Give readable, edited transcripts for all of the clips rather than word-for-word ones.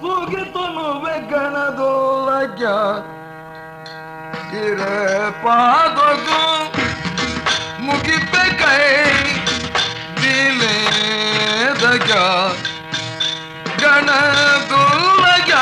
ಸುಗಿತನು ಗಣದೋಲಗ್ಯ ಇರೆ ಪಾದಗು ಮುಗಿಪೆ ಕೈ ದಿಲೆ ದಗ್ಯ ಗಣದೋಲಗ್ಯ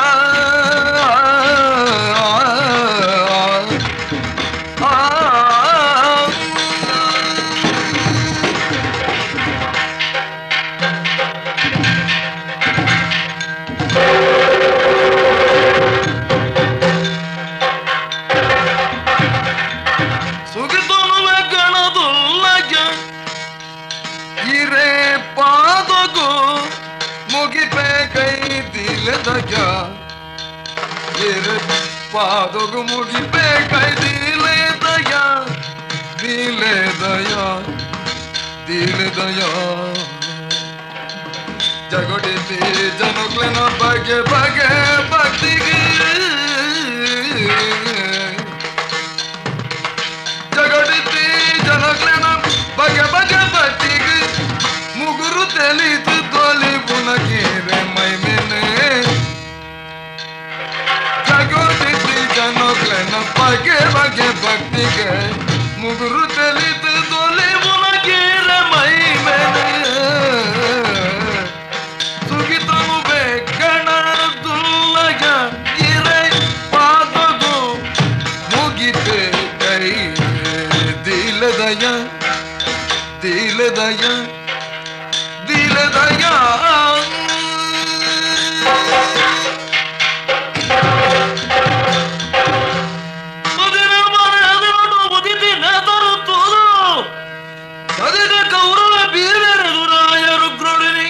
ಪಾದಗು ಮುಗಿಪೆ ಕೈ ದಿಲೆ ದಯಾ ದಿಲೆ ದಯಾ ದಿಲೆ ದಯಾ ಜಗೊಡಿತಿ ಜನಕ್ಲೆನ ಬಗೆ ಬಗೆ ಭಕ್ತಿಗೆ ಜಗೊಡಿತಿ ಜನಕ್ಲೆನ ಬಗೆ ಬಗೆ ಭಕ್ತಿಗೆ ಮುಗುರು ತೆಲಿತು ತೋಲಿ ಪುನಕೇರೆ ಮೈ ಮೇಲೆ ಜಗೊಡಿತಿ ಜನಕ್ಲೆನ ಬಗೆ ಬಗೆ ಭಕ್ತಿಗೆ ಮುಗುರು ತೆಲಿತು ತೋಲಿ ಪುನಕೇರೆ ಮೈ ಮೇಲೆ ಸುಗಿತನು ಬೇಕಣದುಲ್ಲಗ ಗಿರೆ ಪಾದಗು ಮುಗಿತೆ ಕೈ ದಿಲದಯ ದಿಲದಯ ದಿಲದಯ ಕೌರವ ಬೀರರೆದುರಾಯರು ಕ್ರೋಡಿನಿ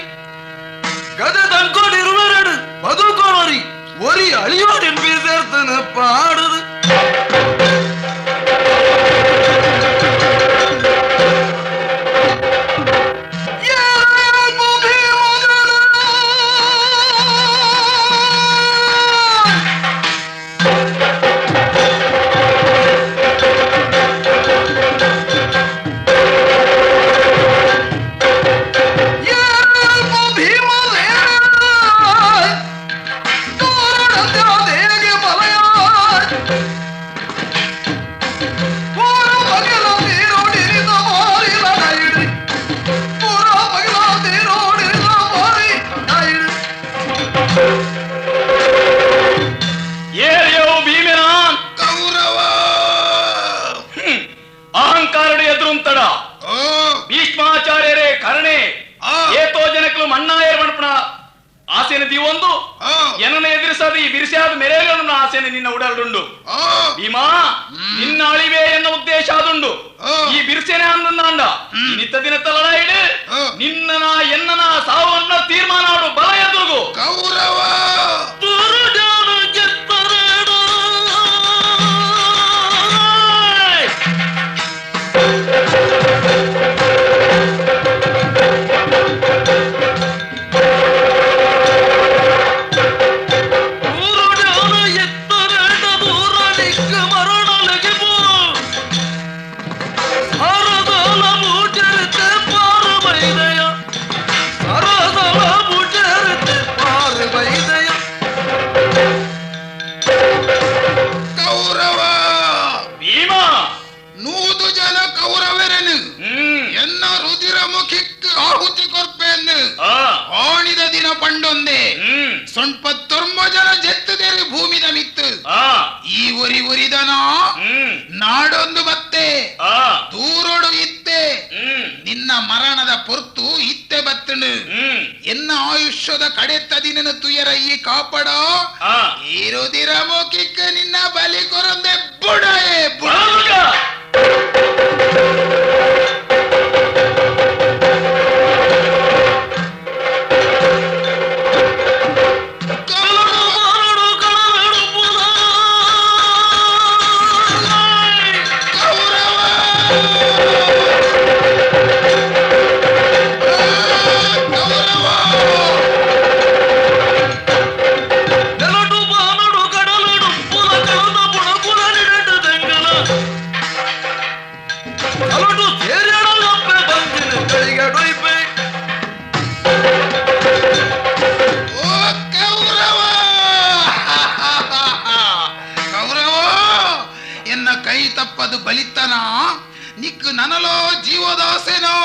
ಗದೆ ತಂಕೊಡಿರುವರೆಡು ಬದುಕೊನರಿ ಒರಿ ಅಳಿಯೋಡಿನ್ ಬೀಸರ್ತನ ಪಾಡುದು ಅಹಂಕಾರಡು ಎದುರುಂತಡ ಭೀಷ್ಮಾಚಾರ್ಯರೇ ಕರ್ಣೆ ಏತೋ ಜನಕ್ಕಲು ಮಣ್ಣಾಯರ್ ಮಣಪಣ ಆಸೆನ ದೀವೊಂದು ಏನನ್ನ ಎದುರಿಸದು ಈ ಬಿರಿಸಾದ ಮೆರೆಯಲು ಆಸೆನ ನಿನ್ನ ಉಡಲುಂಡು ಭೀಮಾ ನಿನ್ನ ಅಳಿವೆ ಎನ್ನ ಉದ್ದೇಶ ಅದುಂಡು ಈ ಬಿರ್ಸೆನೆ ಅಂದಂಡ ನಿತ್ತ ದಿನ ತಲಡಾಯಿಡು ನಿನ್ನನ ಎನ್ನನ ಸಾವನ್ನ ತೀರ್ಮಾನ ಆಡು ಬಲ ಎದುರುಗು ಕೌರವ ಕೌರವ ಭೀಮಾ ನೂದು ಜನ ಕೌರವರನು ಎನ್ನ ರುದಿರ ಮುಖಿಕ್ ಆಹುತಿ ಕೊರ್ಪೆನ್ನು ಆಣಿದ ದಿನ ಪಂಡೊಂದೆ ಸೊಂಪ ತೊರ್ಮ ಜನ ಜೆತ್ತುದೇರಿ ಭೂಮಿದ ಮಿತ್ತು ಈ ಒರಿ ಒರಿದನ ನಾಡೊಂದು ಬತ್ತೆ ದೂರೋಡು ಇತ್ತೆ ನಿನ್ನ ಮರಣದ ಪೊರ್ತು ಇತ್ತೆ ಬತ್ತಣು ಎನ್ನ ಆಯುಷ್ಯದ ಕಡೆತ್ತ ದಿನನ ತುಯರ ಈ ಕಾಪಡ ಈ ರುದಿರ ಮುಖಿಕ್ ನಿನ್ನ ಬಲಿ ಕೊರಂದೆ ಬುಡಯೇ ಬುಡ. ಕಡಲುಡು ಪುಲ ಕಳದ ಪುಣ ಪುಲ ನಿಡದಂಗಲ. ಅದು ಬಲಿತನ ನಿಕ್ ನನಲೋ ಜೀವದಾಸೆನೋ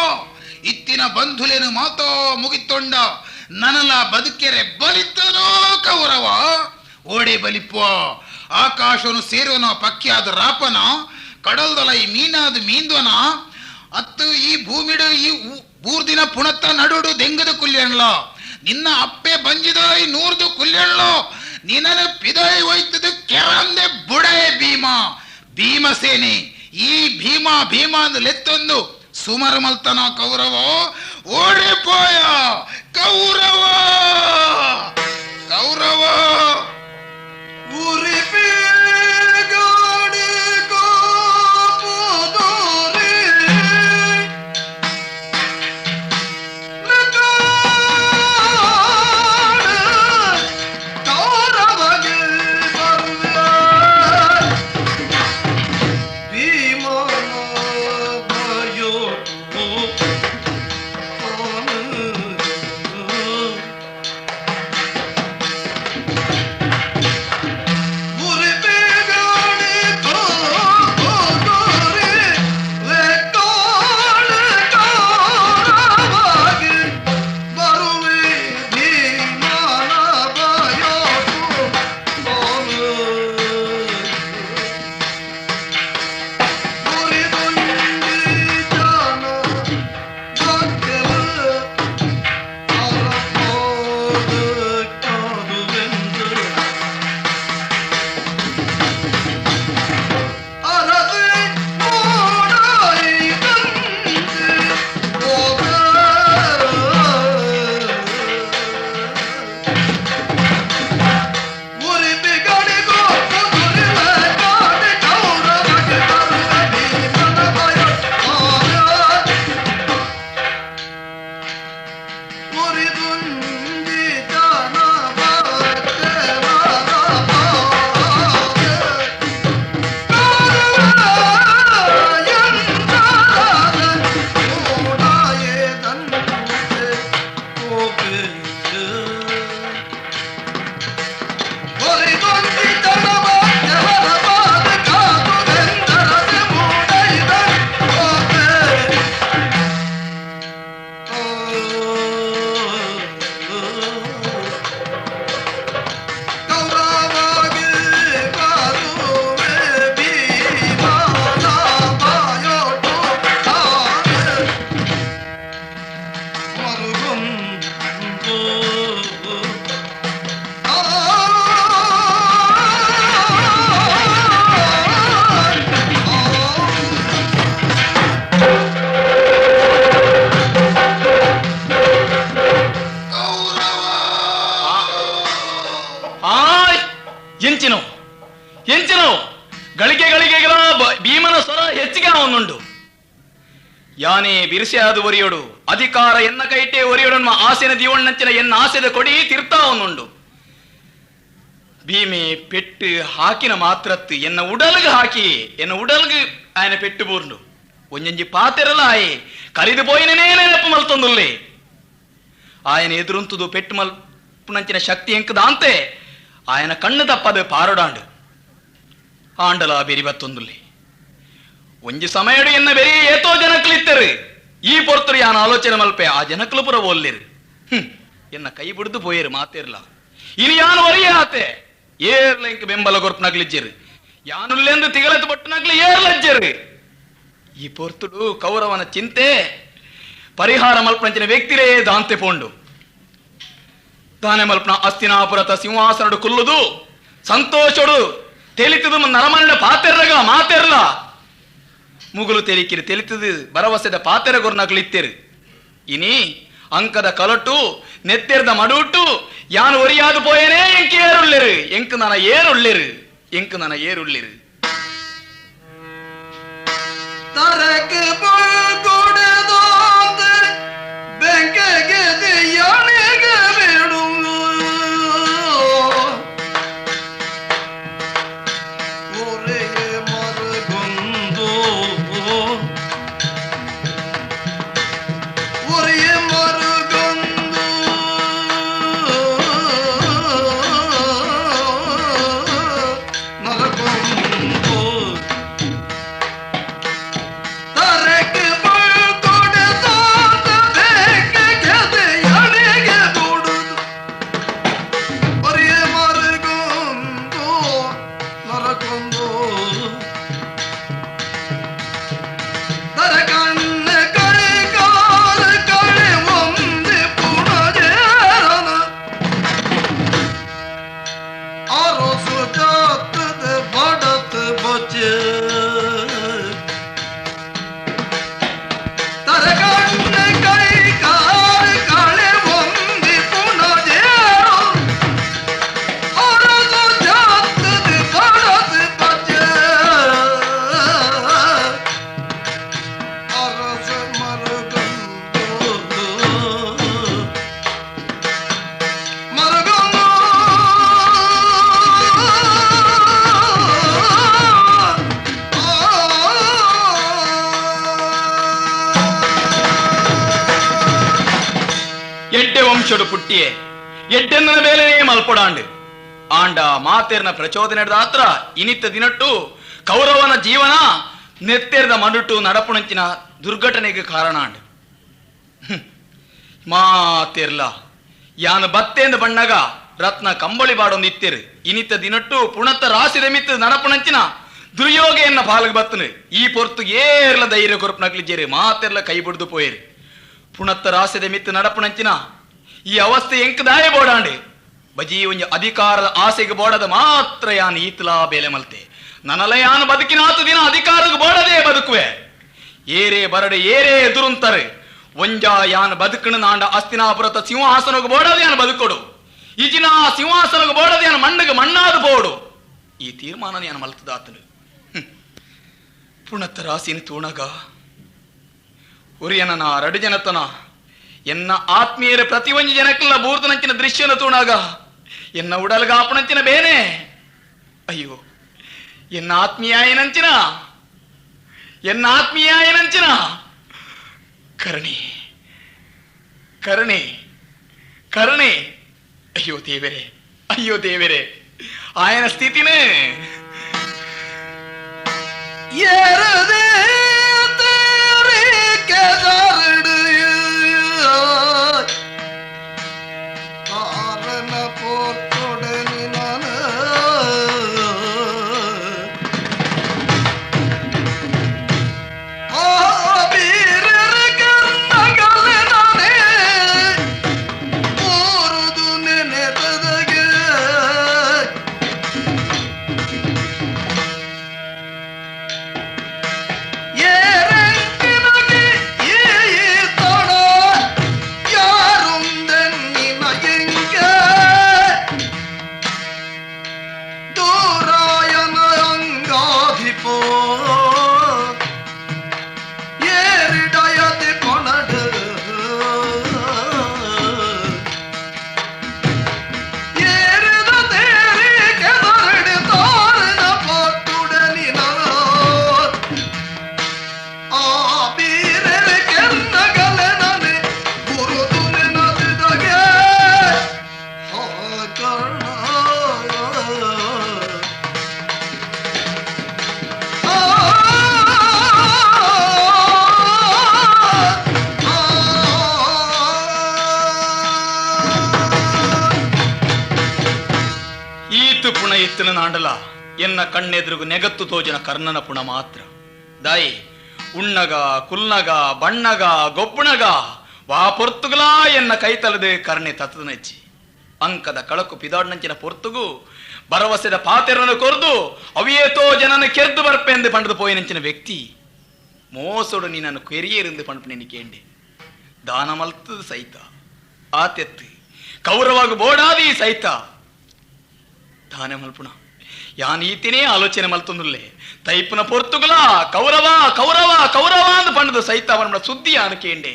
ಇತ್ತಿನ ಬಂಧುಲೇನು ಮಾತೋ ಮುಗಿತೊಂಡ ನನಲ ಬದುಕೆರೆ ಬಲಿತನೋ ಕೌರವ ಓಡೆ ಬಲಿಪ್ಪ ಆಕಾಶನು ಸೇರೋನ ಪಕ್ಕಿಯಾದ ರಾಪನ ಕಡಲ್ದಲ ಈ ಮೀನಾದ ಮೀಂದ್ವನ ಅತ್ತು ಈ ಭೂಮಿಡು ಈ ಬೂರ್ದಿನ ಪುಣತ್ತ ನಡುಡು ದೆಂಗದ ಕುಲ್ಯಣ್ಲ ನಿನ್ನ ಅಪ್ಪೆ ಬಂಜಿದಲ ಈ ನೂರ್ದು ಕುಲ್ಯಣ್ಲೋ ನಿನ್ನನು ಪಿದೈ ಒಯ್ತದ ಕೆರಂದೆ ಬುಡೇ ಭೀಮ ಭೀಮಸೇನೆ ಈ ಭೀಮ ಭೀಮ ಅಂದು ಲೆತ್ತೊಂದು ಸುಮರ ಮಲ್ತನ ಕೌರವ ಓಡಿ ಪೋಯ ಕೌರವ ಕೌರವ ಗಳಿಗೆ ಗಳಿಗೆಗಳ ಭೀಮನ ಸ್ವರ ಹೆಚ್ಚಿಗೆ ಅವನುಂಡು. ಯಾನೇ ಬಿರುಸೆಯಾದ ಒರಿಯೋಡು ಅಧಿಕಾರ ಎನ್ನ ಕೈಟೆ ಒರಿಯೋಡನ್ಮ ಆಸೆನ ದಿವಣ್ಣಂಚಿನ ಎನ್ನ ಆಸೆದ ಕೊಡಿ ತಿರ್ತಾ ಅವನುಂಡು. ಭೀಮೆ ಪೆಟ್ಟು ಹಾಕಿನ ಮಾತ್ರತ್ತು ಎನ್ನ ಉಡಲ್ಗೆ ಹಾಕಿ ಎನ್ನ ಉಡಲ್ಗೆ ಆಯನ ಪೆಟ್ಟು ಬೂರ್ನು ಒಂಜೊಂಜಿ ಪಾತೆರಲ ಆಯೆ ಕರಿದು ಪೋಯಿನೇ ನೆನಪು ಮಲ್ತೊಂದುಲ್ಲೆ ಆಯನ ಎದುರುಂತುದು ಪೆಟ್ಟು ಮಲ್ಪುನಂಚಿನ ಶಕ್ತಿ ಎಂಕದಾಂತೆ ಆಯನ ಕಣ್ಣು ತಪ್ಪದು ಪಾರೊಡಾಂಡು ಆಂಡಲ ಬೆರಿ ಬತ್ತೊಂದುಲ್ಲೆ ಒಂಜಿ ಸಮಯಡು ಎನ್ನ ಬೆರಿ ಏತೋ ಜನಕ್ಲಿತ್ತರು ಈ ಪೊರ್ತರು ಯಾನ ಆಲೋಚನೆ ಮಲ್ಪೆ ಆ ಜನಕ್ಲು ಪುರ ಓಲ್ಲಿರು ಎನ್ನ ಕೈ ಬಿಡ್ದು ಪೋಯರು ಮಾತೇರ್ಲ ಇನಿ ಯಾನು ಒರಿಯೇ ಆತೆ ಏರ್ಲ ಇಂಕ ಬೆಂಬಲ ಕೊರ್ಪುನಗ್ಲಿಜ್ಜರು ಯಾನುಲ್ಲೆಂದು ತಿಗಲತ್ತು ಪಟ್ಟುನಗ್ಲಿ ಏರ್ಲಜ್ಜರು ಈ ಪೊರ್ತುಡು ಕೌರವನ ಚಿಂತೆ ಪರಿಹಾರ ಮಲ್ಪನಂಚಿನ ವ್ಯಕ್ತಿರೇ ದಾಂತೆ ಪೋಂಡು ದಾನೆ ಮಲ್ಪನ ಅಸ್ತಿನಾಪುರತ ಸಿಂಹಾಸನಡು ಕುಲ್ಲುದು ಸಂತೋಷಡು ತೆಲಿತದು ನರಮಣ್ಣ ಪಾತೆರ್ರಗ ಮಾತೆರ್ಲ ಮುಗುಲು ತೆಲಿಕಿರಿ ತೆಲಿತದು ಭರವಸೆದ ಪಾತೆರ ಗೊರ್ನಗ್ಲಿತ್ತೇರು ಇನಿ ಅಂಕದ ಕಲಟು ನೆತ್ತೆರ್ದ ಮಡುಟು ಯಾನು ಒರಿಯಾದು ಪೋಯೇನೇ ಎಂಕ್ ಏರುಳ್ಳಿರು ಎಂಕ್ ನನ ಏರುಳ್ಳಿರು ಎಂಕ್ ನನ ಏರುಳ್ಳಿರು ತರಕ ಕೊಡದೋಂದೆ ಬೆಂಕೆಗೆ ಯಾನೆಗೆ ಬೇಡು ಒರೆಯೇ ಮರಗೊಂದು ಒರೆಯೇ ಮರಗೊಂದು ನರಗೊಂದು. ವಂಶಡು ಪುಟ್ಟಿಯೇ ಎಡ್ಡೆಂದನ ಬೇಲೆನೇ ಮಲ್ಪೊಡಾಂಡು ಆಂಡ ಮಾತೆರ್ನ ಪ್ರಚೋದನೆದಾತ್ರ ಇನಿತ್ತ ದಿನಟ್ಟು ಕೌರವನ ಜೀವನ ನೆತ್ತೆರ್ದ ಮಡುಟು ನಡಪುಣಂಚಿನ ದುರ್ಘಟನೆಗೆ ಕಾರಣ ಆಂಡ್. ಮಾತೆರ್ಲ ಯಾನು ಬತ್ತೇಂದ ಬಣ್ಣಗ ರತ್ನ ಕಂಬಳಿ ಬಾಡೊಂದು ಇತ್ತಿರು ಇನಿತ್ತ ದಿನಟ್ಟು ಪುಣತ್ತ ರಾಶಿದ ಮಿತ್ತು ನಡಪುಣಂಚಿನ ದುರ್ಯೋಗೆಯನ್ನ ಪಾಲಗ ಬತ್ತನು ಈ ಪೊರ್ತು ಏರ್ಲ ಧೈರ್ಯ ಕೊರಪನಕ್ಲಿಜ್ಜೇರು ಮಾತೆರ್ಲ ಕೈ ಬಿಡ್ದು ಪೋಯೇರು ಪುಣತ್ತ ರಾಶಿದ ಮಿತ್ತು ನಡಪುಣಂಚಿನ ಈ ಅವಸ್ಥೆ ಎಂಕದಾಯ ಬೋಡಾಂಡೆ ಬಜಿ ಒಂಜಿ ಅಧಿಕಾರದ ಆಸೆಗೆ ಬೋಡದ ಮಾತ್ರ ಯಾನ್ ಈತಲಾ ಬೇಲೆ ಮಲ್ತೆ ನನಲ ಯಾನು ಬದುಕಿನಾತು ದಿನ ಅಧಿಕಾರಕ್ಕೆ ಬೋಡದೆ ಬದುಕುವೆ ಏರೇ ಬರಡೆ ಏರೇ ಎದುರುಂತಾರೆ ಒಂಜ ಯಾನ್ ಬದುಕಣ ನಾಂಡ ಅಸ್ತಿನಾಪುರತ ಸಿಂಹಾಸನಕ್ಕೆ ಬೋಡದೆ ಯಾನ್ ಬದುಕೊಡು ಈಜಿನ ಸಿಂಹಾಸನಕ್ಕೆ ಬೋಡದೆ ಯಾನ್ ಮಣ್ಣಿಗೆ ಮಣ್ಣಾದ ಬೋಡು ಈ ತೀರ್ಮಾನ ಯಾನ್ ಮಲ್ತದಾತನು. ಪುಣತ್ತ ರಾಸಿನ ತೂಣಗ ಉರಿಯನ ರಡು ಜನತನ ಎನ್ನ ಆತ್ಮೀಯರ ಪ್ರತಿ ಒಂಜಿ ಜನಕ್ಕೆಲ್ಲ ಬೂರ್ತನಂಚಿನ ದೃಶ್ಯನ ತೂಣಾಗ ಎನ್ನ ಉಡಲ್ಗಾಪಣಂಚಿನ ಬೇನೆ ಅಯ್ಯೋ ಎನ್ನ ಆತ್ಮೀಯಾಯನಂಚಿನ ಎನ್ನ ಆತ್ಮೀಯಾಯನಂಚಿನ ಕರುಣೆ ಕರುಣೆ ಕರುಣೆ ಅಯ್ಯೋ ದೇವರೇ ಅಯ್ಯೋ ದೇವರೇ ಆಯನ ಸ್ಥಿತಿನೇ ನಾಂಡಲ ಎನ್ನ ಕಣ್ಣೆದುರುಗು ನೆಗತ್ತು ತೋಜನ ಕರ್ಣನ ಪುಣ ಮಾತ್ರ ದಾಯಿ ಉಣ್ಣಗ ಕುಲ್ನಗ ಬಣ್ಣಗ ಗೊಬ್ಬುಣಗ ವಾ ಪೊರ್ತುಗಲಾ ಎನ್ನ ಕೈತಲದೆ ಕರ್ಣೆ ತತ್ತದನೆಚ್ಚಿ ಅಂಕದ ಕಳಕು ಪಿದಾಡ್ನಂಚಿನ ಪೊರ್ತುಗು ಭರವಸೆದ ಪಾತೆರನ್ನು ಕೊರ್ದು ಅವಿಯೇತೋ ಜನನ ಕೆರ್ದು ಬರ್ಪೆಂದು ಪಂಡದು ಪೋಯಿನಂಚಿನ ವ್ಯಕ್ತಿ ಮೋಸೊಡು ನೀನನ್ನು ಕೆರಿಯರೆಂದು ಪಂಡು ನಿನ್ನ ಕೇಂಡೆ ದಾನ ಮಲ್ತದ ಸಹಿತ ಆತೆತ್ತು ಕೌರವಾಗ ಬೋಡಾದಿ ಸಹಿತ ದಾನ ಮಲ್ಪುಣ ಯಾನ್ ಈತಿನೇ ಆಲೋಚನೆ ಮಲ್ತೊಂದುಲ್ಲೆ ತೈಪುನ ಪೊರ್ತುಗಲ ಕೌರವ ಕೌರವ ಕೌರವ ಅಂದ್ ಪಂಡದು ಸಹಿತ ಅವನ ಸುದ್ದಿ ಯಾನು ಕೇಂಡೆ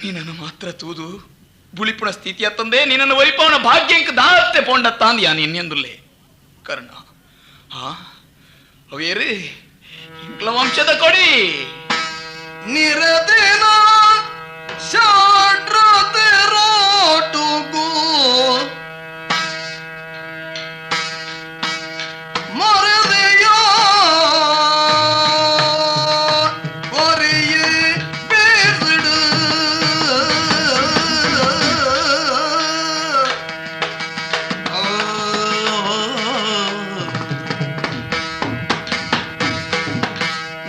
ನೀನನ್ನು ಮಾತ್ರ ತೂದು ಬುಳಿಪುಣ ಸ್ಥಿತಿ ಅತ್ತಂದೆ ನಿನ್ನನ್ನು ಒರಿಪವನ ಭಾಗ್ಯಂಕ ದಾತ್ತೆ ಪೋಂಡತ್ತಾಂದ್ ಯಾನ್ ಎನ್ನೆಂದುಲ್ಲೆ ಕರ್ಣ ಹಾ ಅವೇರಿ ಇಂಕ್ಲ ವಂಶದ ಕೊಡಿ ನಿರದಿನ ಷಾಡ್ರತೆರೋಟುಗು ಮರದೆಯ ಒರೆಯೇ ಬೇರ್ಡು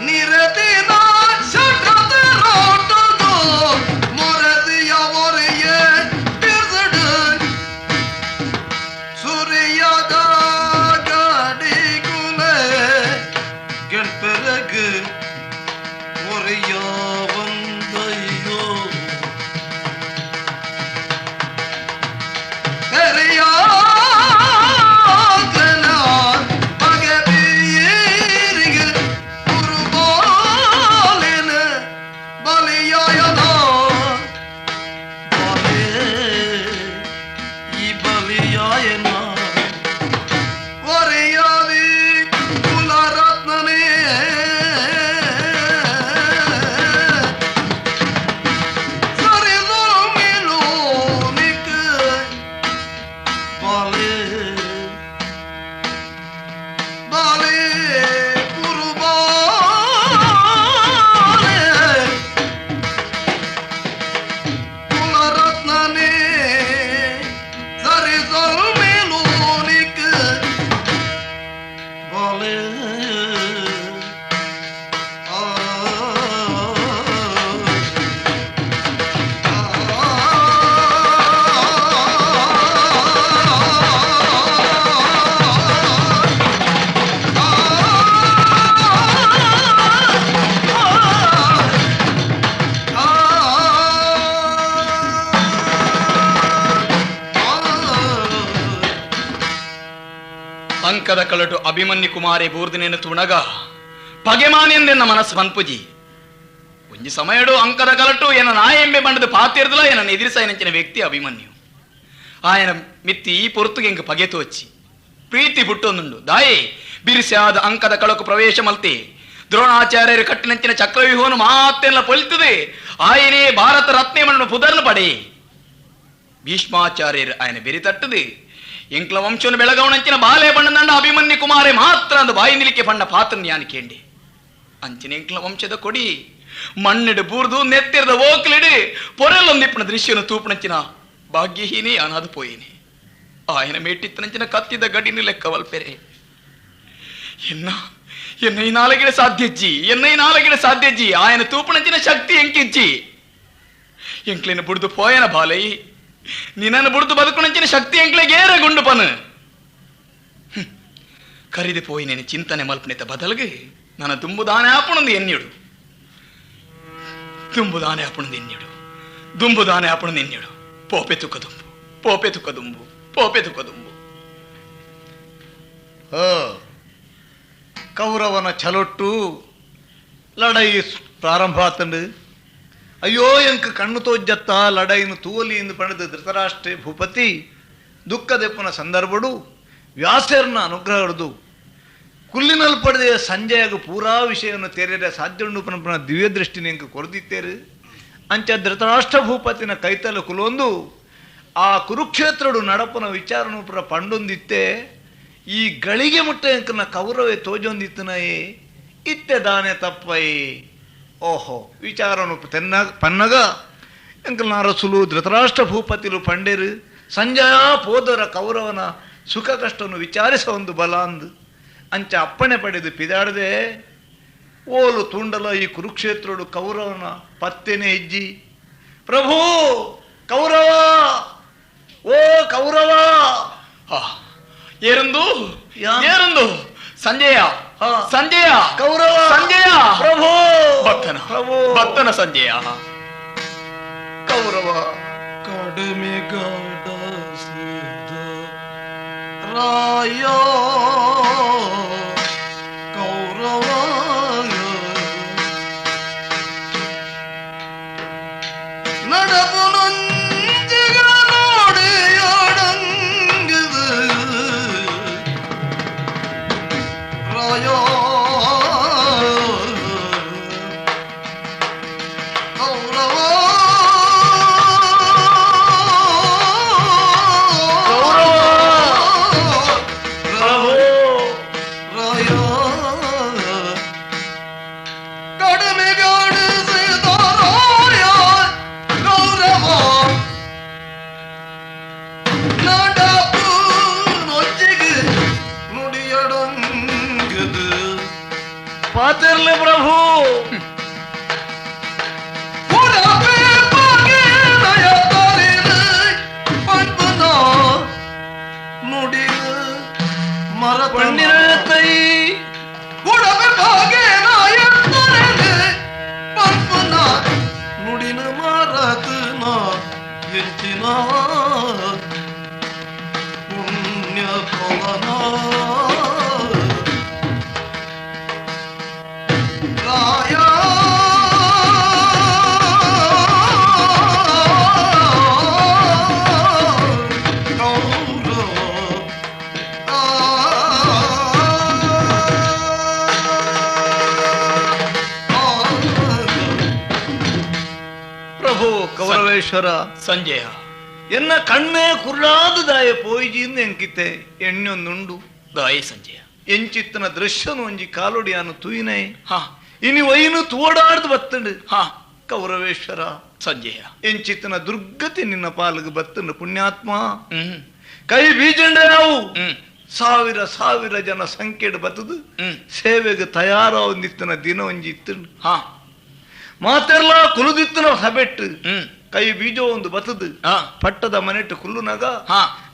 ನಿರದಿನ ಷಾಡ್ರತೆರೋಟುಗು ಮರದೆಯ ಒರೆಯೇ ಬೇರ್ಡು ಸೂರ್ಯದ ಗಾಡಿಗುಲೆ ಗೆಣ್ಪೆರಗು ಒರೆಯ ಬಂದಯ್ಯೋ ಎರೆಯಾಗನ ಬಗೆಬೀರಿಗೆ ಕುರುಬಾಲಿನ ಬಲಿಯಾಯನ ಬಲೆ ಈ ಬಲಿಯಾಯನ ಒರೆಯಾದಿ ಕುಲರತ್ನನೇ ಸರಿದು ಮೇಲು ಅಂಕದ ಕಳಟು ಅಭಿಮನ್ಯು ಕುಮಾರಿ ಬೂರ್ದಿನೇನು ತುಣಗ ಪಗೆಮಾನೆಂದೆನ್ನ ಮನಸ್ಸು ಪನ್ಪುಜಿ. ಒಂಜಿ ಸಮಯಡು ಅಂಕದ ಕಲಟು ಏನ ನಾಯೆಂಬೆ ಬಂಡದು ಪಾತಿರ್ದಲ ಏನ ಎದುರಿಸಾಯನಂಚಿನ ವ್ಯಕ್ತಿ ಅಭಿಮನ್ಯು. ఆయన ಮಿತ್ತಿ ಈ ಪೊರ್ತುಗೆ ಎಂಕ್ ಪಗೆ ತೋಚಿ ಪ್ರೀತಿ ಪುಟ್ಟೊಂದುಂಡು. ದಾಯೆ ಬಿರಿಸಾದ ಅಂಕದ ಕಳಕು ಪ್ರವೇಶ ಮಲ್ತೆ ದ್ರೋಣಾಚಾರ್ಯರು ಕಟ್ಟಿನಂಚಿನ ಚಕ್ರವ್ಯೂಹನು ಮಾತೆಲ್ಲ ಪೊಲಿತದೆ. ఆయనే ಭಾರತ ರತ್ನೇಮನ್ನು ಪುದರ್ನು ಪಡೆ. ಭೀಷ್ಮಾಚಾರ್ಯರು ఆయన ಬೆರಿತಟ್ಟದೆ ಎಂಕ್ಲ ವಂಶನು ಬೆಳಗವನಂಚಿನ ಬಾಲೆ ಬಣ್ಣದಂಡ ಅಭಿಮನ್ಯು ಕುಮಾರೆ ಮಾತ್ರ ಅಂದು ಬಾಯಿ ನಿಲಿಕೆ ಬಣ್ಣ ಪಾತ್ರ ಯಾನಿಕೇಂಡಿ. ಅಂಚಿನ ಎಂಕ್ಲ ವಂಶದ ಕೊಡಿ ಮಣ್ಣಿಡು ಬೂರ್ದು ನೆತ್ತಿರದ ಓಕ್ಲಿಡು ಪೊರೆಲ್ಲೊಂದಿಪ್ಪನ ದೃಶ್ಯನು ತೂಪನಂಚಿನ ಭಾಗ್ಯಹೀನೇ ಅನಾದು ಪೋಯಿನಿ. ఆయన ಮೇಟಿತ್ತನಂಚಿನ ಕತ್ತಿದ ಗಡಿನ ಲೆಕ್ಕವಲ್ಪೆರೆ. ಎನ್ನ ಎನ್ನೈ ನಾಲಗಿಡ ಸಾಧ್ಯಜ್ಜಿ, ಎನ್ನೈ ನಾಲಗಿಡ ಸಾಧ್ಯಜ್ಜಿ. ఆయన ತೂಪನಂಚಿನ ಶಕ್ತಿ ಎಂಕಿಜ್ಜಿ. ಎಂಕ್ಲಿನ ಬುಡ್ದು ಪೋಯನ ಬಾಲೈ, ನಿನ್ನನ್ನು ಬುಡ್ದು ಬದುಕುನಂಚಿನ ಶಕ್ತಿ ಎಂಕ್ಲೆಗೇರ ಗುಂಡು ಪನು. ಕರಿದು ಪೋಯಿ నేను ಚಿಂತನೆ ಮಲ್ಪನೆತ ಬದಲ್ಗೆ ನನ್ನ ದುಂಬುದಾನೆ ಆಪಣಂದು ಎನ್ನಿಡು, ದುಂಬುದಾನೆ ಆಪಣಂದು ಎನ್ನಿಡು, ದುಂಬುದಾನೆ ಆಪಣಂದು ಎನ್ನಿಡು. ಪೋಪೆ ತುಕ್ಕ ದುಂಬು, ಪೋಪೆ ತುಕ್ಕ ದುಂಬು, ಪೋಪೆ ತುಕ್ಕ ದುಂಬು. ಕೌರವನ ಛಲೊಟ್ಟು ಲಡೈ ಪ್ರಾರಂಭ ಆತಂಡು. ಅಯ್ಯೋ ಎಂಕ ಕಣ್ಣು ತೋಜ್ಜತ್ತ ಲಡೈನು ತೂಲಿ ಎಂದು ಪಡೆದ ಧೃತರಾಷ್ಟ್ರ ಭೂಪತಿ ದುಃಖದೆಪ್ಪನ ಸಂದರ್ಭಡು ವ್ಯಾಸರ್ನ ಅನುಗ್ರಹ ಹಿಡಿದು ಕುಲ್ಲಿನಲ್ಲಿ ಪಡೆದ ಸಂಜೆಯಾಗ ಪೂರಾ ವಿಷಯವನ್ನು ತೇರಿದ ಸಾಧ್ಯುಂಡು ಪನಪನ ದಿವ್ಯ ದೃಷ್ಟಿನ ಎಂಕ ಕೊರದಿತ್ತೇರು. ಅಂಚ ಧೃತರಾಷ್ಟ್ರ ಭೂಪತಿನ ಕೈತಲ ಕುಲೊಂದು ಆ ಕುರುಕ್ಷೇತ್ರಡು ನಡಪನ ವಿಚಾರನು ಪುರ ಪಂಡೊಂದಿತ್ತೆ. ಈ ಗಳಿಗೆ ಮುಟ್ಟ ಎಂಕನ ಕೌರವೇ ತೋಜೊಂದಿತ್ತನಯೇ ಇತ್ತೆ ದಾನೆ ತಪ್ಪೈ. ಓಹೋ ವಿಚಾರನು ತೆನ್ನ ಪನ್ನಗ ಎಂಕಲ್ನ ಅರಸುಲು ಧೃತರಾಷ್ಟ್ರ ಭೂಪತಿಲು ಪಂಡೇರು ಸಂಜಯ ಪೋದರ ಕೌರವನ ಸುಖ ಕಷ್ಟವನ್ನು ವಿಚಾರಿಸ ಒಂದು ಬಲ ಅಂದು ಅಂಚ ಅಪ್ಪಣೆ ಪಡೆದು ಪಿದಾಡದೆ ಓಲು ತುಂಡಲ ಈ ಕುರುಕ್ಷೇತ್ರಡು ಕೌರವನ ಪತ್ತೆನೆ ಇಜ್ಜಿ. ಪ್ರಭು ಕೌರವ, ಓ ಕೌರವ. ಏರಂದು ಏರಂದು ಸಂಜಯ, ಸಂಜಯ ಕೌರವ, ಸಂಜಯ ಪ್ರಭು ಭಕ್ತನ ಪ್ರಭು ಭಕ್ತನ ಸಂಜಯ ಕೌರವ. ಕಡಿಮೆ ಗಡಸಿದ ರಾಯ ಕೌರವ നടപുനൊഞ്ചിക നോടിയടങ്ങിത് ರಾಯ ಕೌರವ ಪಾತಿರ್ಲಿ ಪ್ರಭು. ಪಣ್ಣಿರತೈ ನುಡಿನ ಮರತನ ಎಂಚಿನ ಪುಣ್ಯ ಫಲನ ರಾಯ ಪ್ರಭು ಕೌರವೇಶ್ವರ ಸಂಜಯ ಎನ್ನ ಕಣ್ಣೇ ಕುರುಡಾದ ದಾಯ ಪೋಯಿಜಿಂದ ಎಂಕಿತೆ ಎಣ್ಣೊಂದುಂಡು ದಾಯ ಸಂಜಯ ಎಂಚಿತ್ತನ ದೃಶ್ಯನು ಒಂಜಿ ಕಾಲುಡಿಯಾನು ತೂಯಿನೈ ಹಾ ಇನಿ ವೈನು ತೋಡಾಡ್ದು ಬತ್ತಂಡು. ಹಾ ಕೌರವೇಶ್ವರ ಸಂಜಯ ಎಂಚಿತ್ತನ ದುರ್ಗತಿ ನಿನ್ನ ಪಾಲಿಗೆ ಬತ್ತಂಡು ಪುಣ್ಯಾತ್ಮ. ಕೈ ಬೀಜಂಡ ನಾವು ಸಾವಿರ ಸಾವಿರ ಜನ ಸಂಖ್ಯೆಡು ಬತ್ತದು ಸೇವೆಗೆ ತಯಾರಾವಂದಿತ್ತನ ದಿನ ಒಂಜಿ ಇತ್ತಂಡು. ಹಾ ಮಾತೆಲ್ಲ ಕುಲುದಿತ್ತನ ಸಬೆಟ್ಟು ಕೈ ಬೀಜ ಒಂದು ಬತ್ತದು ಪಟ್ಟದ ಮನೆಟ್ಟು ಕುಲ್ಲುನಾಗ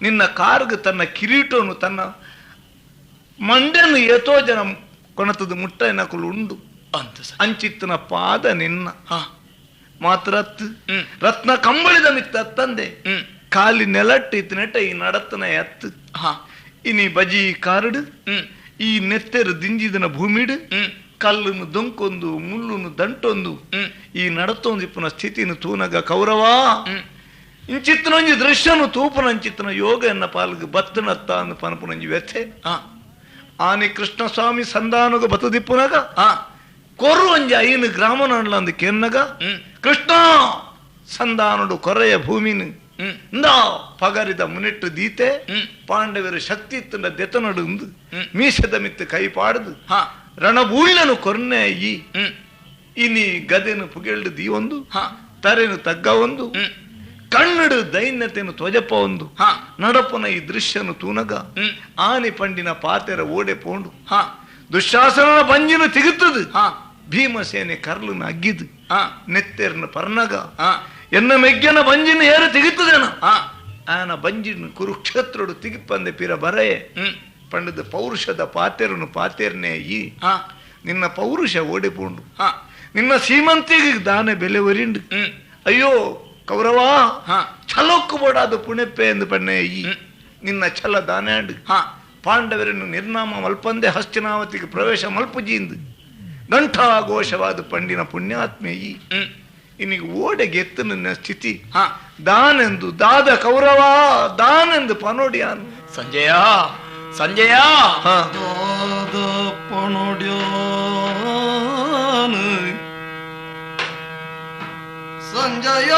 ನಿನ್ನ ಕಾರ್ಗ್ ತನ್ನ ಕಿರೀಟವನ್ನು ತನ್ನ ಮಂಡೆನು ಏತೋ ಜನ ಕೊಣತದ ಮುಟ್ಟ ಕುಲು ಉಂಡು ಅಂತ ಅಂಚಿತ್ತನ ಪಾದ ನಿನ್ನ ಮಾತ್ರ ರತ್ನ ಕಂಬಳಿದ ಮಿತ್ತ ತಂದೆ ಖಾಲಿ ನೆಲಟ್ಟು ಇತ್ತು ನೆಟ್ಟ ಈ ನಡತನ ಎತ್ತು ಇನಿ ಬಜಿ ಕಾರಡು ಈ ನೆತ್ತೆರು ದಿಂಜಿದನ ಭೂಮಿಡು ಕಲ್ಲನ್ನು ದೊಂಕೊಂದು ಮುಳ್ಳುನು ದಂಟೊಂದು ಈ ನಡತೊಂದು ಇಪ್ಪುನ ಸ್ಥಿತಿನ ತೂನಗ ಕೌರವ ಇಂಚಿತ್ತನೊಂಜಿ ದೃಶ್ಯನು ತೂಪುನಂಚಿತ್ತನ ಯೋಗ ಎನ್ನ ಪಾಲ್ಗ್ ಬತ್ತನತ್ತ ಅಂದ್ ಪನಪುನಂಜಿ ವ್ಯಥೆ. ಆನೆ ಕೃಷ್ಣಸ್ವಾಮಿ ಸಂಧಾನಗ ಬತ್ತದಿಪ್ಪುನಗ ಕೊರು ಒಂಜಿ ಐನು ಗ್ರಾಮನಂಡ್ಲಂದು ಕೆನ್ನಗ ಕೃಷ್ಣ ಸಂಧಾನುಡು ಕೊರೆಯ ಭೂಮಿನು ಇಂದಾ ಪಗರಿದ ಮುನಿಟ್ಟು ದೀತೆ ಪಾಂಡವರು ಶಕ್ತಿ ಇತ್ತಂಡ ದೆತನಡು ಮೀಸದ ಮಿತ್ತು ಕೈ ಪಾಡದು ರಣಬೂಳ್ಳನು ಕೊರ್ನೆ ಈ ಇನಿ ಗದೆನು ಪುಗೆಲ್ಡು ದೀವೊಂದು ತರೆನು ತಗ್ಗ ಒಂದು ಕಣ್ಣಡು ದೈನ್ಯತೆನು ತ್ವಜಪ ಒಂದು ನಡಪನ ಈ ದೃಶ್ಯನು ತೂನಗ ಆನೆ ಪಂಡಿನ ಪಾತೆರ ಓಡೆ ಪೋಂಡು ದುಶಾಸನ ಬಂಜಿನು ತಿಗುತ್ತದು ಭೀಮಸೇನೆ ಕರ್ಲುನ ಅಗ್ಗಿದು ನೆತ್ತೆರ್ನ ಪರ್ನಗ ಎನ್ನ ಮೆಗ್ಗನ ಬಂಜಿನ ಏರು ತಿಗುತ್ತದೇನ ಆನ ಬಂಜಿನ ಕುರುಕ್ಷೇತ್ರಡು ತಿಗಿಪ್ಪಂದೆ ಪಿರ ಬರೆಯೆ ಪಂಡದ ಪೌರುಷದ ಪಾತೆರನು ಪಾತೆರ್ನೇ ಈ ನಿನ್ನ ಪೌರುಷ ಓಡೆ ಪೋಂಡು ನಿನ್ನ ಸೀಮಂತಿಗೆ ದಾನೆ ಬೆಲೆ ಒರಿಂಡು ಅಯ್ಯೋ ಕೌರವ ಛಲೋಕ್ಕು ಬೋಡಾದ ಪುಣೆಪ್ಪೆ ಎಂದು ಪಣ್ಣೆ ಈ ನಿನ್ನ ಛಲ ದಾನಾಂಡು ಪಾಂಡವರನ್ನು ನಿರ್ನಾಮ ಮಲ್ಪಂದೆ ಹಸ್ತಿನಾವತಿಗೆ ಪ್ರವೇಶ ಮಲ್ಪುಜಿಂದು ಗಂಠಾಘೋಷವಾದ ಪಂಡಿನ ಪುಣ್ಯಾತ್ಮೆ ಈ ಇನ್ನಿಗೆ ಓಡೆಗೆ ಎತ್ತು ನಿನ್ನ ಸ್ಥಿತಿ ದಾನೆಂದು ದಾದ ಕೌರವ ದಾನೆಂದು ಪನೋಡಿಯಾನು. ಸಂಜಯ ಸಂಜಯ ದಾದ ಪನೋಡ್ಯಾನು ಸಂಜಯ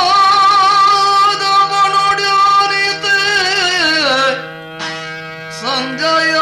ದಾದ ಪನೋಡ್ಯಾನಿತೆ ಸಂಜಯ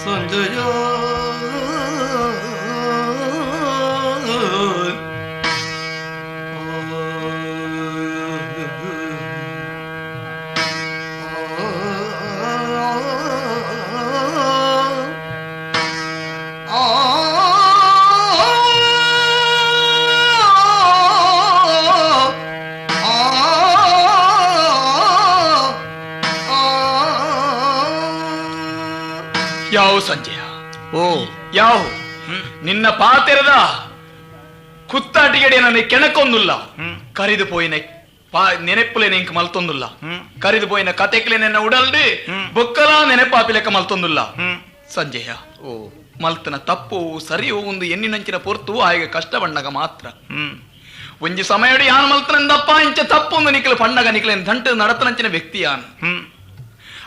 ಸಂಜಯ ಯಾವ ಸಂಜಯ ಓ ಯಾವ ನಿನ್ನ ಪಾತೆರದ ಕುತ್ತಾಟಿಗಡೆ ನನಗೆ ಕೆಣಕೊಂದುಲ್ಲ ಕರಿದು ಪೋಯಿನ ನೆನೆಪ್ಪುಲೆ ನೆಂಕ್ ಮಲ್ತೊಂದುಲ್ಲ ಕರಿದು ಪೋಯಿನ ಕತೆಕ್ಲೆ ನೆನ್ನ ಉಡಲ್ಡಿ ಬೊಕ್ಕಲ ನೆನೆಪಾಪಿಲೆಕ್ಕ ಮಲ್ತೊಂದುಲ್ಲ ಸಂಜಯ ಓ ಮಲ್ತನ ತಪ್ಪು ಸರಿಯು ಒಂದು ಎನ್ನಿನಂಚಿನ ಪೊರ್ತು ಆಯ್ಗೆ ಕಷ್ಟ ಬಣ್ಣಗ ಮಾತ್ರ ಒಂಜಿ ಸಮಯಡು ಯಾನ್ ಮಲ್ತನಂದಪ್ಪ ಇಂಚ ತಪ್ಪು ಒಂದು ನಿಕ್ಲು ಪಣ್ಣಗ ನಿಕ್ಲೆ ದಂಟು ನಡತನಂಚಿನ ವ್ಯಕ್ತಿ ಯಾನ್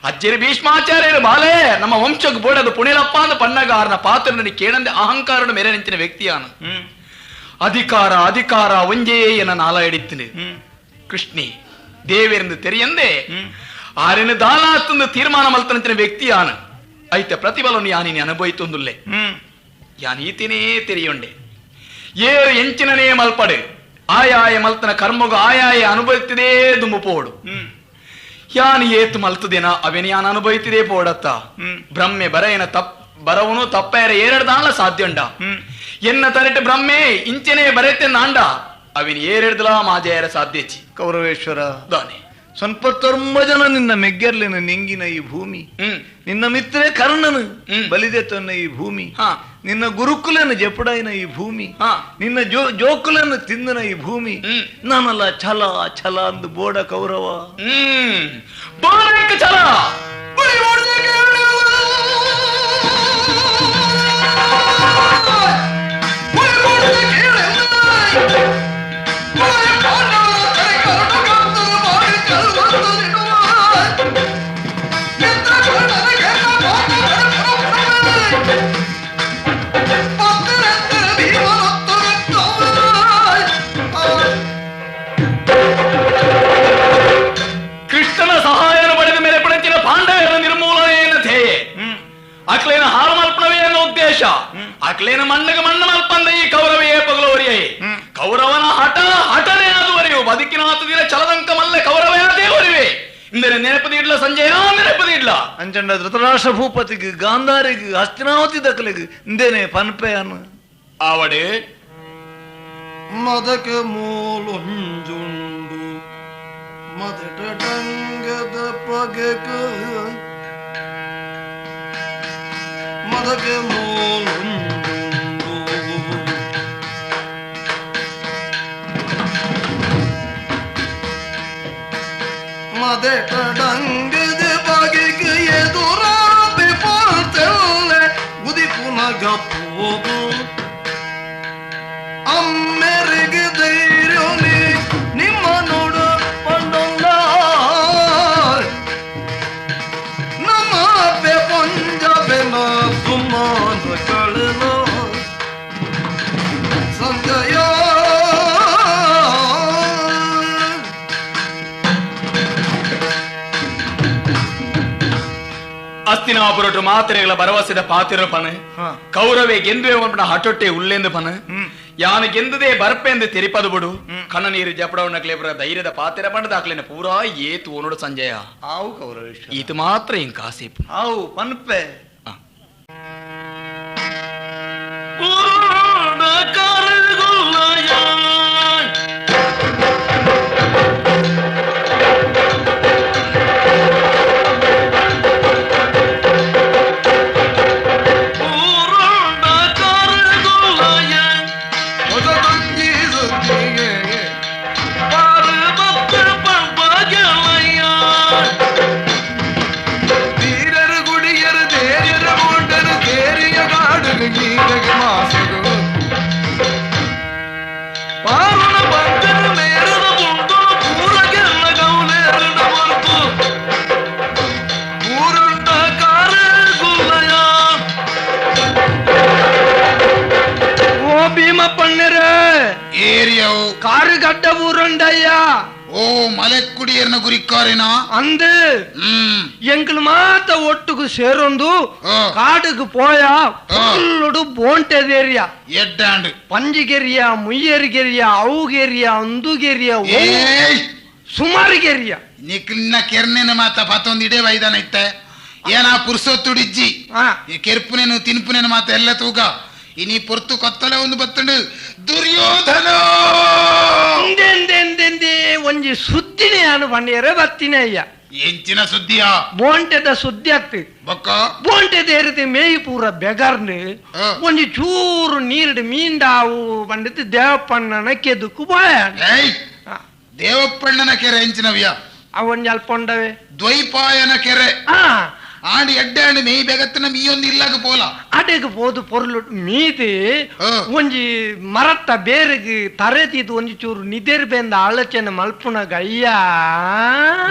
ಅಜ್ಜರಿ ಭೀಷ್ಮಾಚಾರ್ಯರು ಬಾಲೆ ನಮ್ಮ ವಂಶಕ್ಕೆ ಬೋಡದು ಪುಣಿಲಪ್ಪ ಅಂದ ಪಣ್ಣಗಾರನ ಪಾತ್ರನ ಕೇಳಂದೆ ಅಹಂಕಾರನು ಮೇರೆ ನಿಂತಿನ ವ್ಯಕ್ತಿಯಾನು ಅಧಿಕಾರ ಅಧಿಕಾರ ಒಂಜೇ ಎನ್ನ ನಾಲ ಹಿಡಿತೀನಿ ಕೃಷ್ಣಿ ದೇವರೆಂದು ತೆರೆಯಂದೆ ಆರೆನು ದಾಲಾತ್ತಂದು ತೀರ್ಮಾನ ಮಲ್ತನಂಚಿನ ವ್ಯಕ್ತಿಯಾನು ಐತೆ ಪ್ರತಿಫಲವನ್ನು ಯಾನಿನಿ ಅನುಭವಿತೊಂದುಲ್ಲೆ ಯಾನ್ ಈತನೇ ತೆರೆಯೊಂಡೆ ಏರು ಎಂಚಿನನೇ ಮಲ್ಪಡೆ ಆಯಾಯ ಮಲ್ತನ ಕರ್ಮಗು ಆಯಾಯ ಅನುಭವಿತಿದೇ ದುಂಬು ಪೋಡು ಯಾನು ಏತು ಮಲ್ತದೇನ ಅವೇನು ಯಾನ್ ಅನುಭವಿತಿದೇ ಪೋಡತ್ತ ಬ್ರಹ್ಮೆ ಬರೆಯನ ತಪ್ ಬರವನು ತಪ್ಪೇರ ಏರೆಡ್ದಾನ್ಲ ಸಾಧ್ಯ ಉಂಡ ಎನ್ನ ತರಟೆ ಬ್ರಹ್ಮೆ ಇಂಚನೆ ಬರೆತೆ ನಾಂಡ ಅವಿನ ಏರೆಡ್ದಲ ಮಾಜೇರ ಸಾಧ್ಯಚಿ. ಕೌರವೇಶ್ವರ ದಾನೆ ಸ್ವಲ್ಪ ಜನ ನಿನ್ನ ಮೆಗ್ಗೆರ್ಲಿನ ನಿಂಗಿನ ಈ ಭೂಮಿ, ನಿನ್ನ ಮಿತ್ರೆ ಕರ್ಣನು ಬಲಿದೆ ತನ್ನ ಈ ಭೂಮಿ, ನಿನ್ನ ಗುರುಕುಲನ ಜಪಡಾಯಿನ ಈ ಭೂಮಿ, ನಿನ್ನ ಜೋಕುಲನ್ನು ತಿಂದನ ಈ ಭೂಮಿ, ನಾನಲ್ಲ ಛಲ ಛಲ ಅಂದು ಬೋಡ ಕೌರವ. ಛಲ ಕೃಷ್ಣನ ಸಹಾಯನ ಪಡೆದ ಮೇಲೆ ಪಡೆದಿನ ಪಾಂಡವರ ನಿರ್ಮೂಲನೆಯನ್ನು ಧ್ಯೇಯ, ಅಕ್ಲೇನ ಹಾಳು ಮಲ್ಪಣವೇ ಅನ್ನೋ ಉದ್ದೇಶ, ಅಕ್ಲೇನ ಮಣ್ಣಗೆ ಮಣ್ಣು ಮಲ್ಪಂದ ಈ ಕೌರವೇ ಪಗಲೋರಿಯೇ. ಕೌರವನ ಹಠ ಹಠನೇ ಆದುವರೆಯು ಬದುಕಿನ ಹತ್ತು ದಿನ ಛಲದಂಕ ಮಲ್ಲೆ ಕೌರವೇ ದೇವರಿವೆ. ಇಂದರೆ ನೆನಪದಿಡ್ಲ ಸಂಜಯ, ನೆನಪದಿಡ್ಲ ಅಂಚಂಡ ಧೃತರಾಷ್ಟ್ರ ಭೂಪತಿಗೆ ಗಾಂಧಾರಿಗೆ ಹಸ್ತಿನಾವತಿ ದಕ್ಕಲಿಗೆ ಇಂದೇನೆ ಪನ್ಪೆಯನ್ನು ಆವಡೆ ಮದಕ ಮೂಲುಂಜುಂಡು ಮದಟಂಗದ ಪಗಕ ಮದಕ ಮೂಲುಂಜುಂಡು ಮದಟಂಗದ ಪಗಕ ಎದುರಾಪೆ ಪೋಲ್ತೆಲ್ಲೆ ಉದಿಪುನಗ ಪೋದು ಅಮ್ಮೆರಿಗೆ ಧೈರ್ಯನಿ ನಿಮ್ಮ ನೋಡ ಪಂಡೊಂದ ನಮ್ಮ ಪೆ ಪಂಜಾಬೆನ ಸುಮಾನ ಕಳನ ಸಂಜಯ. ಅಸ್ತಿನಾಪುರಟು ಮಾತ್ರೆಗಳ ಭರವಸೆದ ಪಾತಿರ ಪನ ಕೌರವೇ ಗೆಂದುವೆ ಒಬ್ಬನ ಹಟೊಟ್ಟೆ ಉಲ್ಲೆಂದು ಪನ ಯಾನು ಗೆಂದದೆ ಬರ್ಪೆಂದು ತೆರಿಪದು ಬಿಡು ಕಣ್ಣ ನೀರು ಜಪಡವನ ಕ್ಲೇಬರ ಧೈರ್ಯದ ಪಾತಿರ ಬಂಡದಾಕ್ಲೇನ ಪೂರಾ ಏತು ಓನೋಡು ಸಂಜಯ. ಆವು ಕೌರವೇಶ್ವರ ಈತು ಮಾತ್ರ ಹಿಂಗ್ ಕಾಸೇಪು ಆವು ಪನ್ಪೆ ಕಾರುಗಡ್ಡ ಊರುಂಡಯ್ಯ ಓ ಮಲೆಕ್ಕುಡಿಯರ್ನ ಗುರಿಕಾರಿನ ಅಂದು ಎಂಕಲ್ ಮಾತ ಒಟ್ಟುಗು ಸೇರೊಂದು ಕಾಡುಗು ಪೋಯ ಫುಲ್ಲುಡು ಬೋಂಟೆದೇರಿಯ ಎಡ್ಡಾಂಡು ಪಂಜಿಗೆರಿಯ ಮುಯ್ಯರಿಗೆರಿಯ ಅವುಗೆರಿಯ ಅಂದುಗೆರಿಯ ಸುಮಾರುಗೆರಿಯ ನಿಕ್ಲಿನ ಕೆರ್ನೆನ ಮಾತ ಪತ್ತೊಂದು ಇಡೇ ವೈದಾನ ಇತ್ತೆ ಏನ ಪುರ್ಸೊತ್ತುಡಿಜ್ಜಿ ಈ ಕೆರ್ಪುನೇನು ತಿನ್ಪುನೇನು ಮಾತ ಎಲ್ಲ ತೂಗ ಇನಿ ಪೊರ್ತು ಕೊತ್ತಲೆ ಒಂದು ಬತ್ತಂಡು ದುರ್ಯೋಧನ ಒಂಜಿ ಸುದ್ದಿನೇ ಅನು ಪಂಡಿಯರೆ ಬತ್ತಿನ ಅಯ್ಯ ಎಂಚಿನ ಸುದ್ದಿಯ ಬೋಂಟೆದ ಸುದ್ದಿ ಆಗ್ತಿ ಬೊಕ್ಕ ಬೋಂಟೆದ ಏರಿತಿ ಮೇಯಿ ಪೂರ ಬೆಗರ್ನು ಒಂಜಿ ಚೂರು ನೀರ್ಡ್ ಮೀಂಡಾವು ಪಂಡಿತ್ ದೇವಪ್ಪಣ್ಣನ ಕೆದುಕು ಬಾಯ. ದೇವಪ್ಪಣ್ಣನ ಕೆರೆ ಎಂಚಿನವ್ಯ ಅವೊಂಜಿ ಅಲ್ಪ ಉಂಡವೆ ದ್ವೈಪಾಯನ ಕೆರೆ ಆಂಡಿ ಎಡ್ಡೆ ಆಂಡಿ ಮೇಯ್ ಬೆಗತ್ತಿನ ಮೀಯೊಂದು ಇಲ್ಲಾಗ ಪೋಲ ಅಡೆಗೆ ಪೋದು ಪೊರ್ಲು ಮೀದಿ ಒಂಜಿ ಮರತ್ತ ಬೇರೆಗ್ ತರೆತಿದ್ದು ಒಂಜಿ ಚೂರು ನಿದೆರ್ ಬೆಂದ ಆಲೋಚನೆ ಮಲ್ಪುನಗ ಅಯ್ಯ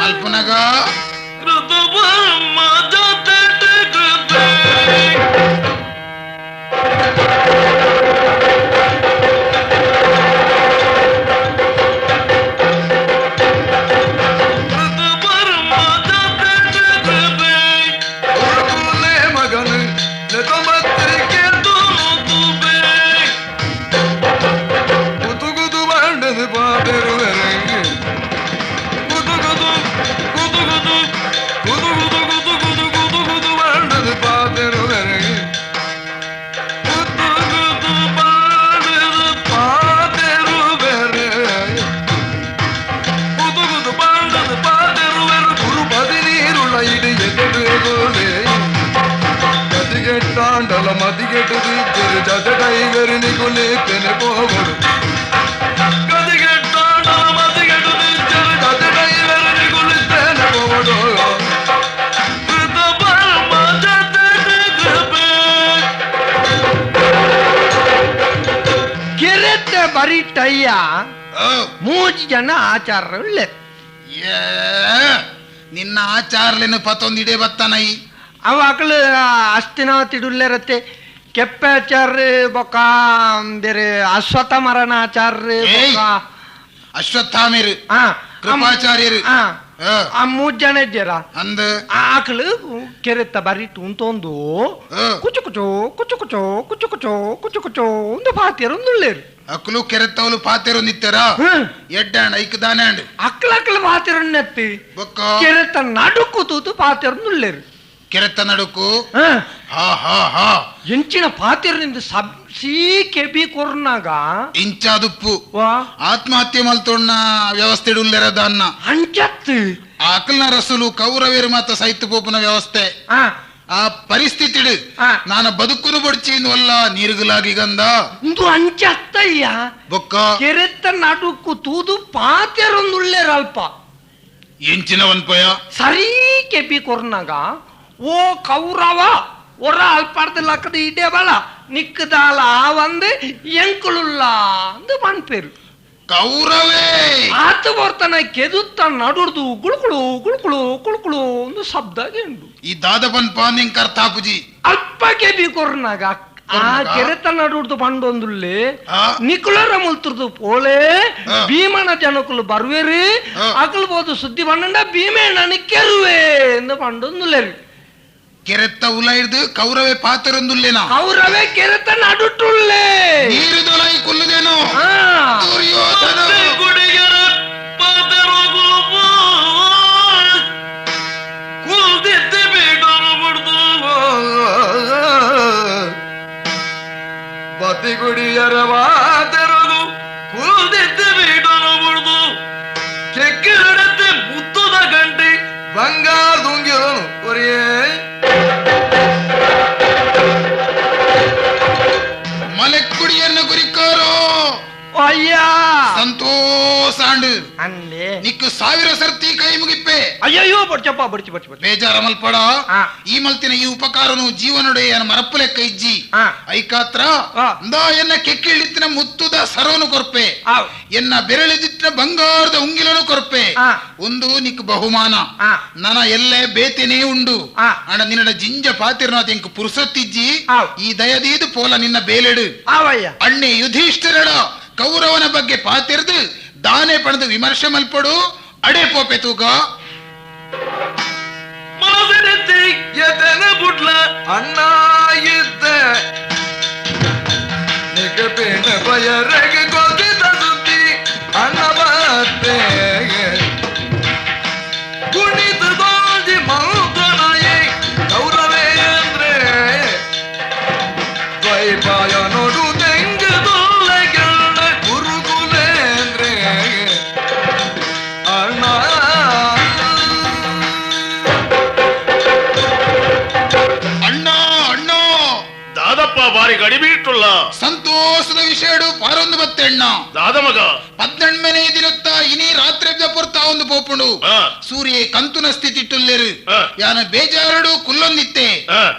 ಮಲ್ಪುನಗ ಗುದು ಗುದು ಗುದು ಗುದು ಗುದು ಗುದು ಗುದು ಗುದು. ಗತಿಗೆಟ್ಟಾಂಡಲ ಮತಿಗೆಟ್ಟದು ಜಟೈಗರಿ ನಿಗುಲಿ ತೆನೆ ಪೋಗೊಡು ಗತಿಗೆಟ್ಟಾಂಡಲ ಮತಿಗೆಟ್ಟದು ಜಟೈಗರಿ ನಿಗುಲಿ ತೆನೆ ಪೋಗೊಡು ಕೆರೆತ ಬರಿಟಯ್ಯ ಮೂಜಿ ಜನ ಆಚಾರ ಉಳ್ಳೆ. ನಿನ್ನ ಆಚಾರಲೇನು ಪತ್ತೊಂದಿಡೆ ಬತ್ತನೈ ಅವ ಅಕಲು ಅಷ್ಟಿನ ತಿಡುಲ್ಲೆರತ್ತೆ ಕೆಪ್ಪೆ ಆಚಾರ ಬೊಕ್ಕ ಬೇರೆ ಅಶ್ವತ್ಥ ಮರಣ ಆಚಾರ ಅಶ್ವತ್ಥಾಮೇರು ಕೃಪಾಚಾರ್ಯರು ಆ ಮೂರ್ ಜನ ಇದ್ದೀರ ಅಂದ ಆಕಳು ಕೆರೆತ್ತ ಬರಿಟ್ಟು ಉಂತೊಂದು ಕುಚು ಕುಚು ಕುಚು ಕುಚು ಕುಚು ಕುಚು ಕುಚು ಕುಚು ಒಂದು ಪಾತಿಯರು ಒಂದುಳ್ಳೇರು. ಅಕ್ಲು ಕೆರೆತ್ತವಲು ಪಾತೆರು ನಿತ್ತರ ಎಡ್ಡಾಂಡ್ ಐಕ್ ದಾನಾಂಡ್ ಅಕ್ಲ ಅಕ್ಲ ಪಾತೆರು ನೆತ್ತಿ ಬೊಕ್ಕ ಕೆರೆತ್ತ ನಡುಕು ತೂತು ಪಾತೆರು ಉಳ್ಳೇರು. ಕೆರೆತ್ತ ನಡುಕು ಹಾ ಹಾ ಹಾ ಎಂಚಿನ ಪಾತೆರನಿಂದ ಸಬ್ಸಿ ಕೆಬಿ ಕೊರ್ನಾಗ ಇಂಚಾದುಪ್ಪು ಆತ್ಮಹತ್ಯೆ ಮಲ್ತೊಣ್ಣ ವ್ಯವಸ್ಥೆ ಉಲ್ಲೆರದ ಅನ್ನ ಅಂಚತ್ತು ಅಕಲ್ನ ರಸುಲು ಕೌರವೇರು ಮಾತ ಸೈತು ಪೋಪುನ ವ್ಯವಸ್ಥೆ ಆ ಪರಿಸ್ಥಿತಿ ನಾನು ಬದುಕುನು ಬಡ್ಚಿ ವಲ್ಲ ನೀರುಗುಲಾಗಿ ಗಂಧ ಇಂದು ಅಂಚತ್ತಯ್ಯ ಬೊಕ್ಕ ಕೆರೆತ್ತ ನಡುಕು ತೂದು ಪಾತೆರೊಂದುಳ್ಳೇರ ಅಲ್ಪ ಎಂಚಿನ ಒನ್ಪಯ ಸರಿ ಕೆಬಿ ಕೊರ್ನಾಗ ಓ ಕೌರವ ಒರ ಅಲ್ಪಾರ್ದ ಲಕ್ಕದ ಇಡೇ ಬಲ ನಿಕ್ಕದಾಲ ಆವಂದು ಎಂಕುಳುಲ್ಲ ಅಂದು ಪನ್ಪೇರು. ಕೌರವೇ ಆತ ಬರ್ತನ ಕೆದುತ್ತ ನಡುರ್ದು ಗುಳುಕುಳು ಗುಳುಕುಳು ಕುಳುಕುಳು ಒಂದು ಶಬ್ದ ಉಂಡು. ಈ ದಾದ ಪನ್ಪ ನಿಂಗೆ ಅರ್ಥಾಪುಜಿ ಅಲ್ಪ ಕೆಬಿ ಕೊರ್ನಾಗ ಆ ಕೆರೆತ ನಡುರ್ದು ಪಂಡೊಂದುಳ್ಳೆ ನಿಕುಲರ ಮುಲ್ತುರ್ದು ಪೋಳೆ ಭೀಮನ ಜನಕುಲು ಬರ್ವೇರಿ ಅಕಲ್ ಬೋದು ಸುದ್ದಿ ಪಂಡ ಭೀಮೆ ನನ ಕೆರುವೆ ಎಂದು ಪಂಡೊಂದುಲ್ಲೇರಿ. ಕೆರೆತ್ತ ಉಲ ಹಿಡ್ದು ಕೌರವೇ ಪಾತರೊಂದುಲ್ಲೇನ ಕೌರವೇ ಕೆರೆತ ನಡುಟುಳ್ಳೆ ನೀರುದೊಲೈ ಕುಲ್ಲುದೇನು ದುರ್ಯೋಧನ ಬತಿಗುಡಿಯರ ವಾದರದು ಕುಲ್ದಿದ್ದ ಬೀಡನು ಬುಡ್ದು ಕೆಕ್ಕಿರಡತ್ತೆ ಮುತ್ತುದ ಗಂಟಿ ಬಂಗಾರ ದುಂಗಿರನು ಒರಿಯೇ ಮಲೆಕ್ಕುಡಿಯನ್ನು ಗುರಿಕಾರೋ ಅಯ್ಯ ಸಂತೋಷಾಂಡು ಅಂದೆ ನಿಕ್ಕು ಸಾವಿರ ಸರ್ತಿ ಕೈ ಮುಗಿಪ್ಪೆ. ಅಯ್ಯಯ್ಯೋ ಬಡ್ಚಪ್ಪ ಬಡ್ಚಿ ಬಡ್ಚಿ ಬಡ್ಚಿ ಬೇಜಾರ ಮಲ್ಪಡ ಈ ಮಲ್ತಿನ ಈ ಉಪಕಾರನು ಜೀವನೊಡೆಯ ಮರಪ್ಪು ಲೆಕ್ಕ ಇಜ್ಜಿ ಐಕಾತ್ರ ಅಂದಾ ಎನ್ನ ಕೆಕ್ಕಿಳಿತ್ತಿನ ಮುತ್ತುದ ಸರೋನು ಕೊರ್ಪೆ ಎನ್ನ ಬೆರಳಿದಿಟ್ಟಿನ ಬಂಗಾರದ ಉಂಗಿಲನು ಕೊರ್ಪೆ ಒಂದು ನಿಕ್ ಬಹುಮಾನ ನನ ಎಲ್ಲೆ ಬೇತೆನೇ ಉಂಡು ಅಣ್ಣ ನಿನ್ನ ಜಿಂಜ ಪಾತಿರ್ನಾಥ ಎಂಕ್ ಪುರುಸತ್ತಿಜ್ಜಿ ಈ ದಯದೀದು ಪೋಲ ನಿನ್ನ ಬೇಲೆಡು ಅಣ್ಣೆ ಯುಧಿಷ್ಠಿರಡ ಕೌರವನ ಬಗ್ಗೆ ಪಾತಿರ್ದು ದಾನೆ ಪಡೆದು ವಿಮರ್ಶೆ ಮಲ್ಪಡು ಅಡೆ ಪೋಪೆ ತೂಕ ಬುಡ್ಲ ಅಣ್ಣ ಇದ್ದೆ ನಿಗಪಿನ ಬಯರಗೆ ಗೊತ್ತಿದ್ದ ಸುದ್ದಿ ಅಣ್ಣ ಬತ್ತೆ ಕುಣಿತ ದೋಜಿ ಮೌತನಾಯಿ ಕೌರವೇಂದ್ರೆ ದ್ವೈಪಾಯ ನೋಡು ತೆಂಗದೊಳ್ಳೆಗೆಳ್ಳ ಗುರುಕುಲೇಂದ್ರೆ ಅಣ್ಣ ಅಣ್ಣ ಅಣ್ಣ ದಾದಪ್ಪ ಬಾರಿ ಗಡಿಬಿಟ್ಟುಲ್ಲ ಸಂತೋಷದ ವಿಷಯಡು ಪಾರೊಂದು ಬತ್ತೆಣ್ಣ ದಾದಮಗ ಪದ್ನೆಣ್ಮನೆ ದಿನತ್ತ ಇನಿ ರಾತ್ರಿ ಪೊರ್ತ ಒಂದು ಪೋಪುಂಡು ಸೂರ್ಯ ಕಂತುನ ಸ್ಥಿತಿಟ್ಟುಲ್ಲೇರು ಯಾನ ಬೇಜಾರಡು ಕುಲ್ಲೊಂದಿತ್ತೆ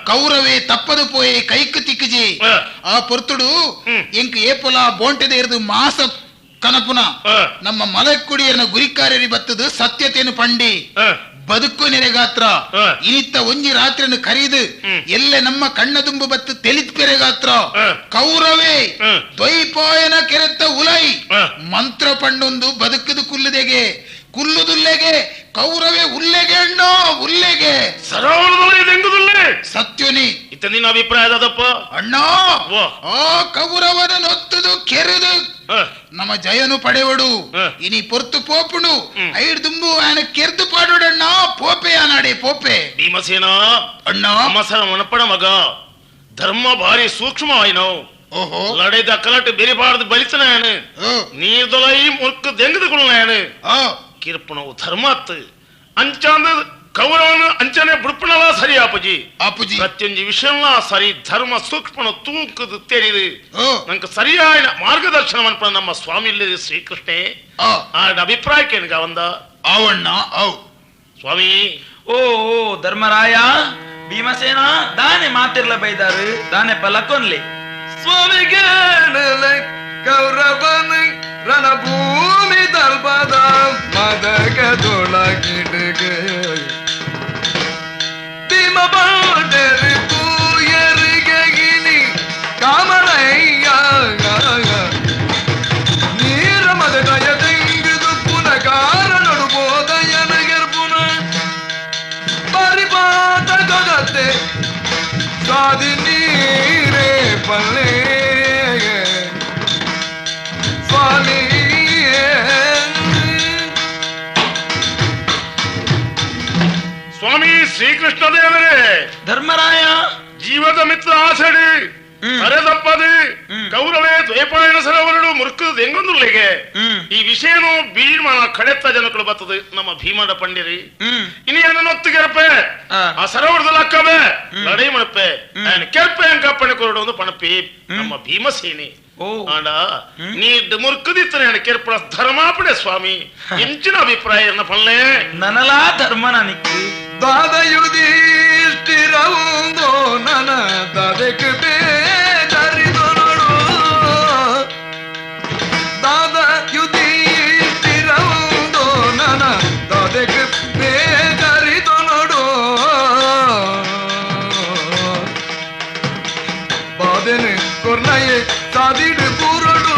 ಕೌರವೇ ತಪ್ಪದು ಪೋಯೆ ಕೈಕ್ ತಿಕ್ಕಜಿ ಆ ಪೊರ್ತುಡು ಎಂಕ್ ಏಪೊಲ ಬೋಂಟೆದ ಇರದು ಮಾಸ ಕನಪುನ ನಮ್ಮ ಮಲಕ್ಕುಡಿಯರನ ಗುರಿಕಾರ್ಯರಿ ಬತ್ತದು ಸತ್ಯತೆಯನ್ನು ಪಂಡಿ ಬದುಕು ನೆರೆಗಾತ್ರ ಇನಿತ್ತ ಒಂಜಿ ರಾತ್ರಿಯನ್ನು ಕರೀದು ಎಲ್ಲ ನಮ್ಮ ಕಣ್ಣ ದುಂಬು ಬತ್ತು ತೆಲಿತ್ ಪೆರೆಗಾತ್ರ ಕೌರವೇ ದ್ವೈಪಾಯನ ಕೆರೆತ್ತ ಉಲೈ ಮಂತ್ರ ಪಂಡೊಂದು ಬದುಕದು ಕುಲ್ಲುದೆಗೆ ಕುಲ್ಲುದುಲ್ಲೆಗೆ ಕೌರವೇ ಉಲ್ಲೆಗೆ ಅಣ್ಣೋ ಉಲ್ಲೆಗೆ ಸತ್ಯನಿ ಇತ್ತ ನಿನ್ನ ಅಭಿಪ್ರಾಯ ದಾದಪ್ಪ ಅಣ್ಣ ಆ ಕೌರವನ ನೊತ್ತದು ಕೆರೆದು ನಮ್ಮ ಜಯನು ಪಡೆವಡು ಇನಿ ಪೊರ್ತು ಪೋಪುಂಡು ಐಡ್ ದುಂಬು ಆನ ಕೆರ್ದು ಪಾಡೋಡಣ್ಣ ಪೋಪೆ ಆನಾಡೆ ಪೋಪೆ ಭೀಮಸೇನ ಅಣ್ಣ ಮಸರ ಮನಪಡ ಮಗ ಧರ್ಮ ಭಾರಿ ಸೂಕ್ಷ್ಮ ಆಯ್ನವು ಓಹೋ ಲಡೆದ ಕಲಟ್ ಬೆರಿಬಾರ್ದು ಬಲಿತನಾನು ನೀರ್ದೊಲೈ ಮುರ್ಕು ದೆಂಗದುಕೊಳ್ಳಾನು ಕಿರ್ಪಣವು ಧರ್ಮ ಅತ್ತು ಅಂಚಾಂದ ಕೌರವನ ಅಂಚನೆ ಬುಡ್ಪಣಲ ಸರಿ ಆಪುಜಿ ಆಪುಜಿ ಪ್ರತಿಯೊಂದು ವಿಷಯಲ ಸರಿ ಧರ್ಮ ಸೂಕ್ಷ್ಮನ ತೂಕದ ತೆರಿದು ನಂಗೆ ಸರಿಯಾದ ಮಾರ್ಗದರ್ಶನ ಅನ್ಪ ನಮ್ಮ ಸ್ವಾಮಿ ಶ್ರೀಕೃಷ್ಣೆ ಆ ಅಭಿಪ್ರಾಯಕ್ಕೆ ಅವಂದ ಅವಣ್ಣ ಅವು ಸ್ವಾಮಿ. ಓ ಓ ಧರ್ಮರಾಯ ಭೀಮಸೇನ ದಾನೆ ಮಾತಿರ್ಲ ಬೈದಾರು ದಾನೆ ಪಲಕೊನ್ಲೆ ಸ್ವಾಮಿಗೆ ಕೌರವನ ರಣಭೂಮಿ ದರ್ಬದ ಮದಗದೊಳಗಿಡುಗೆ ಭೀಮ ಬಾಟರಿ ತೂಯರಿಗೆ ಗಿನಿ ಕಾಮರಯ್ಯ ನೀರ ಮದಗಯ ತೆಂಗಿದು ಪುನಕಾರ ನಡುಬೋದಯನಗೆರ್ಪುನ ಪರಿಪಾತ ಜಗತ್ತೆ ಸಾದಿ ನೀರೇ ಪಲ್ಲೆ ಸ್ವಾಮಿ. ಸ್ವಾಮಿ ಶ್ರೀಕೃಷ್ಣ ದೇವರೇ ಧರ್ಮರಾಯ ಜೀವದ ಮಿತ್ರ ಆಸಡಿ ತರೆದಪ್ಪದು ಕೌರವೇ ದ್ವೈಪಾಯನ ಸರೋವರಡು ಮುರುಕದ ಹೆಂಗೊಂದುಳ್ಳಿಗೆ ಈ ವಿಷಯನು ಭೀಮನ ಕಡೆತ್ತ ಜನಗಳು ಬರ್ತದೆ ನಮ್ಮ ಭೀಮನ ಪಂಡಿರಿ ಇನಿ ಕೆರಪೆ ಆ ಸರೋವರದಲ್ಲಿ ಅಕ್ಕಬೆ ಲಡೈ ಮಣಪೆ ಕೆರಪೆ ಅಂಕಪ್ಪಣೆ ಕೊರಡು ಒಂದು ಪಣಪಿ ನಮ್ಮ ಭೀಮಸೇನಿ ಆಂಡ ನೀ ಮುರುಕದಿತ್ತನೆ ಕೆರ್ಪಣ ಧರ್ಮಾಪಣೆ ಸ್ವಾಮಿ ಎಂಚಿನ ಅಭಿಪ್ರಾಯ ಎನ್ನ ಪಲ್ಲೆ ನನಲಾ ಧರ್ಮ ನಿಕ್ಕು ದಾದಯುಧಿಷ್ಠಿರವುಂದೋ ನನ ದದಕ್ಕೆ ಬೇಜರಿದೊನಡು ದಾದ ಯುಧಿಷ್ಠಿರವುಂದೋ ನನ ದದಕ್ಕೆ ಬೇಜರಿದೊನಡು ಬಾದೆನು ಕೊರ್ನಯೆ ಸಾದಿಡು ಪೂರಡು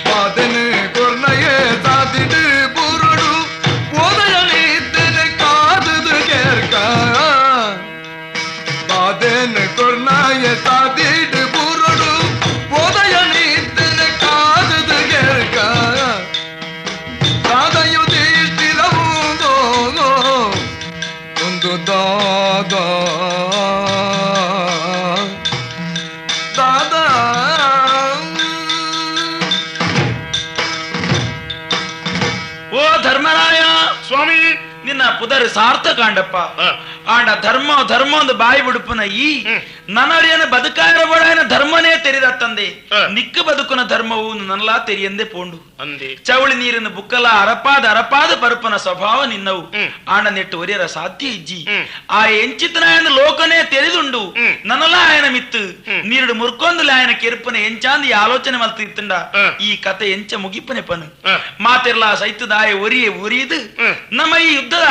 ಬಾದೆನು ಕೊರ್ನಯೆ ಸಾದಿಡು ಪೂರಡು ಓದಯನಿದ್ದನೆ ಕಾದುದು ಕೇರ್ಕ ಬಾದೆನು ಕೊರ್ನಯೆ ಸಾದಿಡು ಪೂರಡು ಓದಯನಿದ್ದನೆ ಕಾದುದು ಕೇರ್ಕ ದಾದಯುಧಿಷ್ಠಿರವುಂದೋ ಒಂದು ದಾದ ದಾದಾ. ಓ ಧರ್ಮರಾಯ ಸ್ವಾಮಿ ನಿನ್ನ ಪುದರ್ ಸಾರ್ಥಕಾಂಡಪ್ಪ ಆಂಡ ಧರ್ಮ ಧರ್ಮ ಒಂದು ಬಾಯಿ ಬಿಡುಪುನ ಈ ನನರಿಯನ ಬದುಕಾಯರಬೋಡಾಯನ ಧರ್ಮನೇ ತೆರಿದ ತಂದೆ ನಿಕ್ಕ ಬದುಕುನ ಧರ್ಮವು ನನ್ನಲಾ ತೆರಿಯಂದೆ ಪೋಂಡು ಚವಳಿ ನೀರಿನ ಬುಕ್ಕಲ ಅರಪಾದ ಅರಪಾದ ಪರುಪನ ಸ್ವಭಾವ ನಿನ್ನವು ಆಂಡ ನೆಟ್ಟು ಒರಿಯರ ಸಾಧ್ಯ ಇಜ್ಜಿ ಆ ಎಂಚಿತನಾಯನ ಲೋಕನೇ ತೆರೆದುಂಡು ನನ್ನಲಾ ಆಯನ ಮಿತ್ತು ನೀರುಡು ಮುರ್ಕೊಂದುಲ ಆಯನ ಕೆರುಪನ ಎಂಚಾಂದು ಈ ಆಲೋಚನೆ ಮಲ್ತು ಇತ್ತಂಡ ಈ ಕತೆ ಎಂಚ ಮುಗಿಪನೆ ಪನು ಮಾತಿರ್ಲಾ ಸೈತದಾಯ ಒರಿಯೆ ಒರಿಯದು ನಮ್ಮ ಈ ಯುದ್ಧದ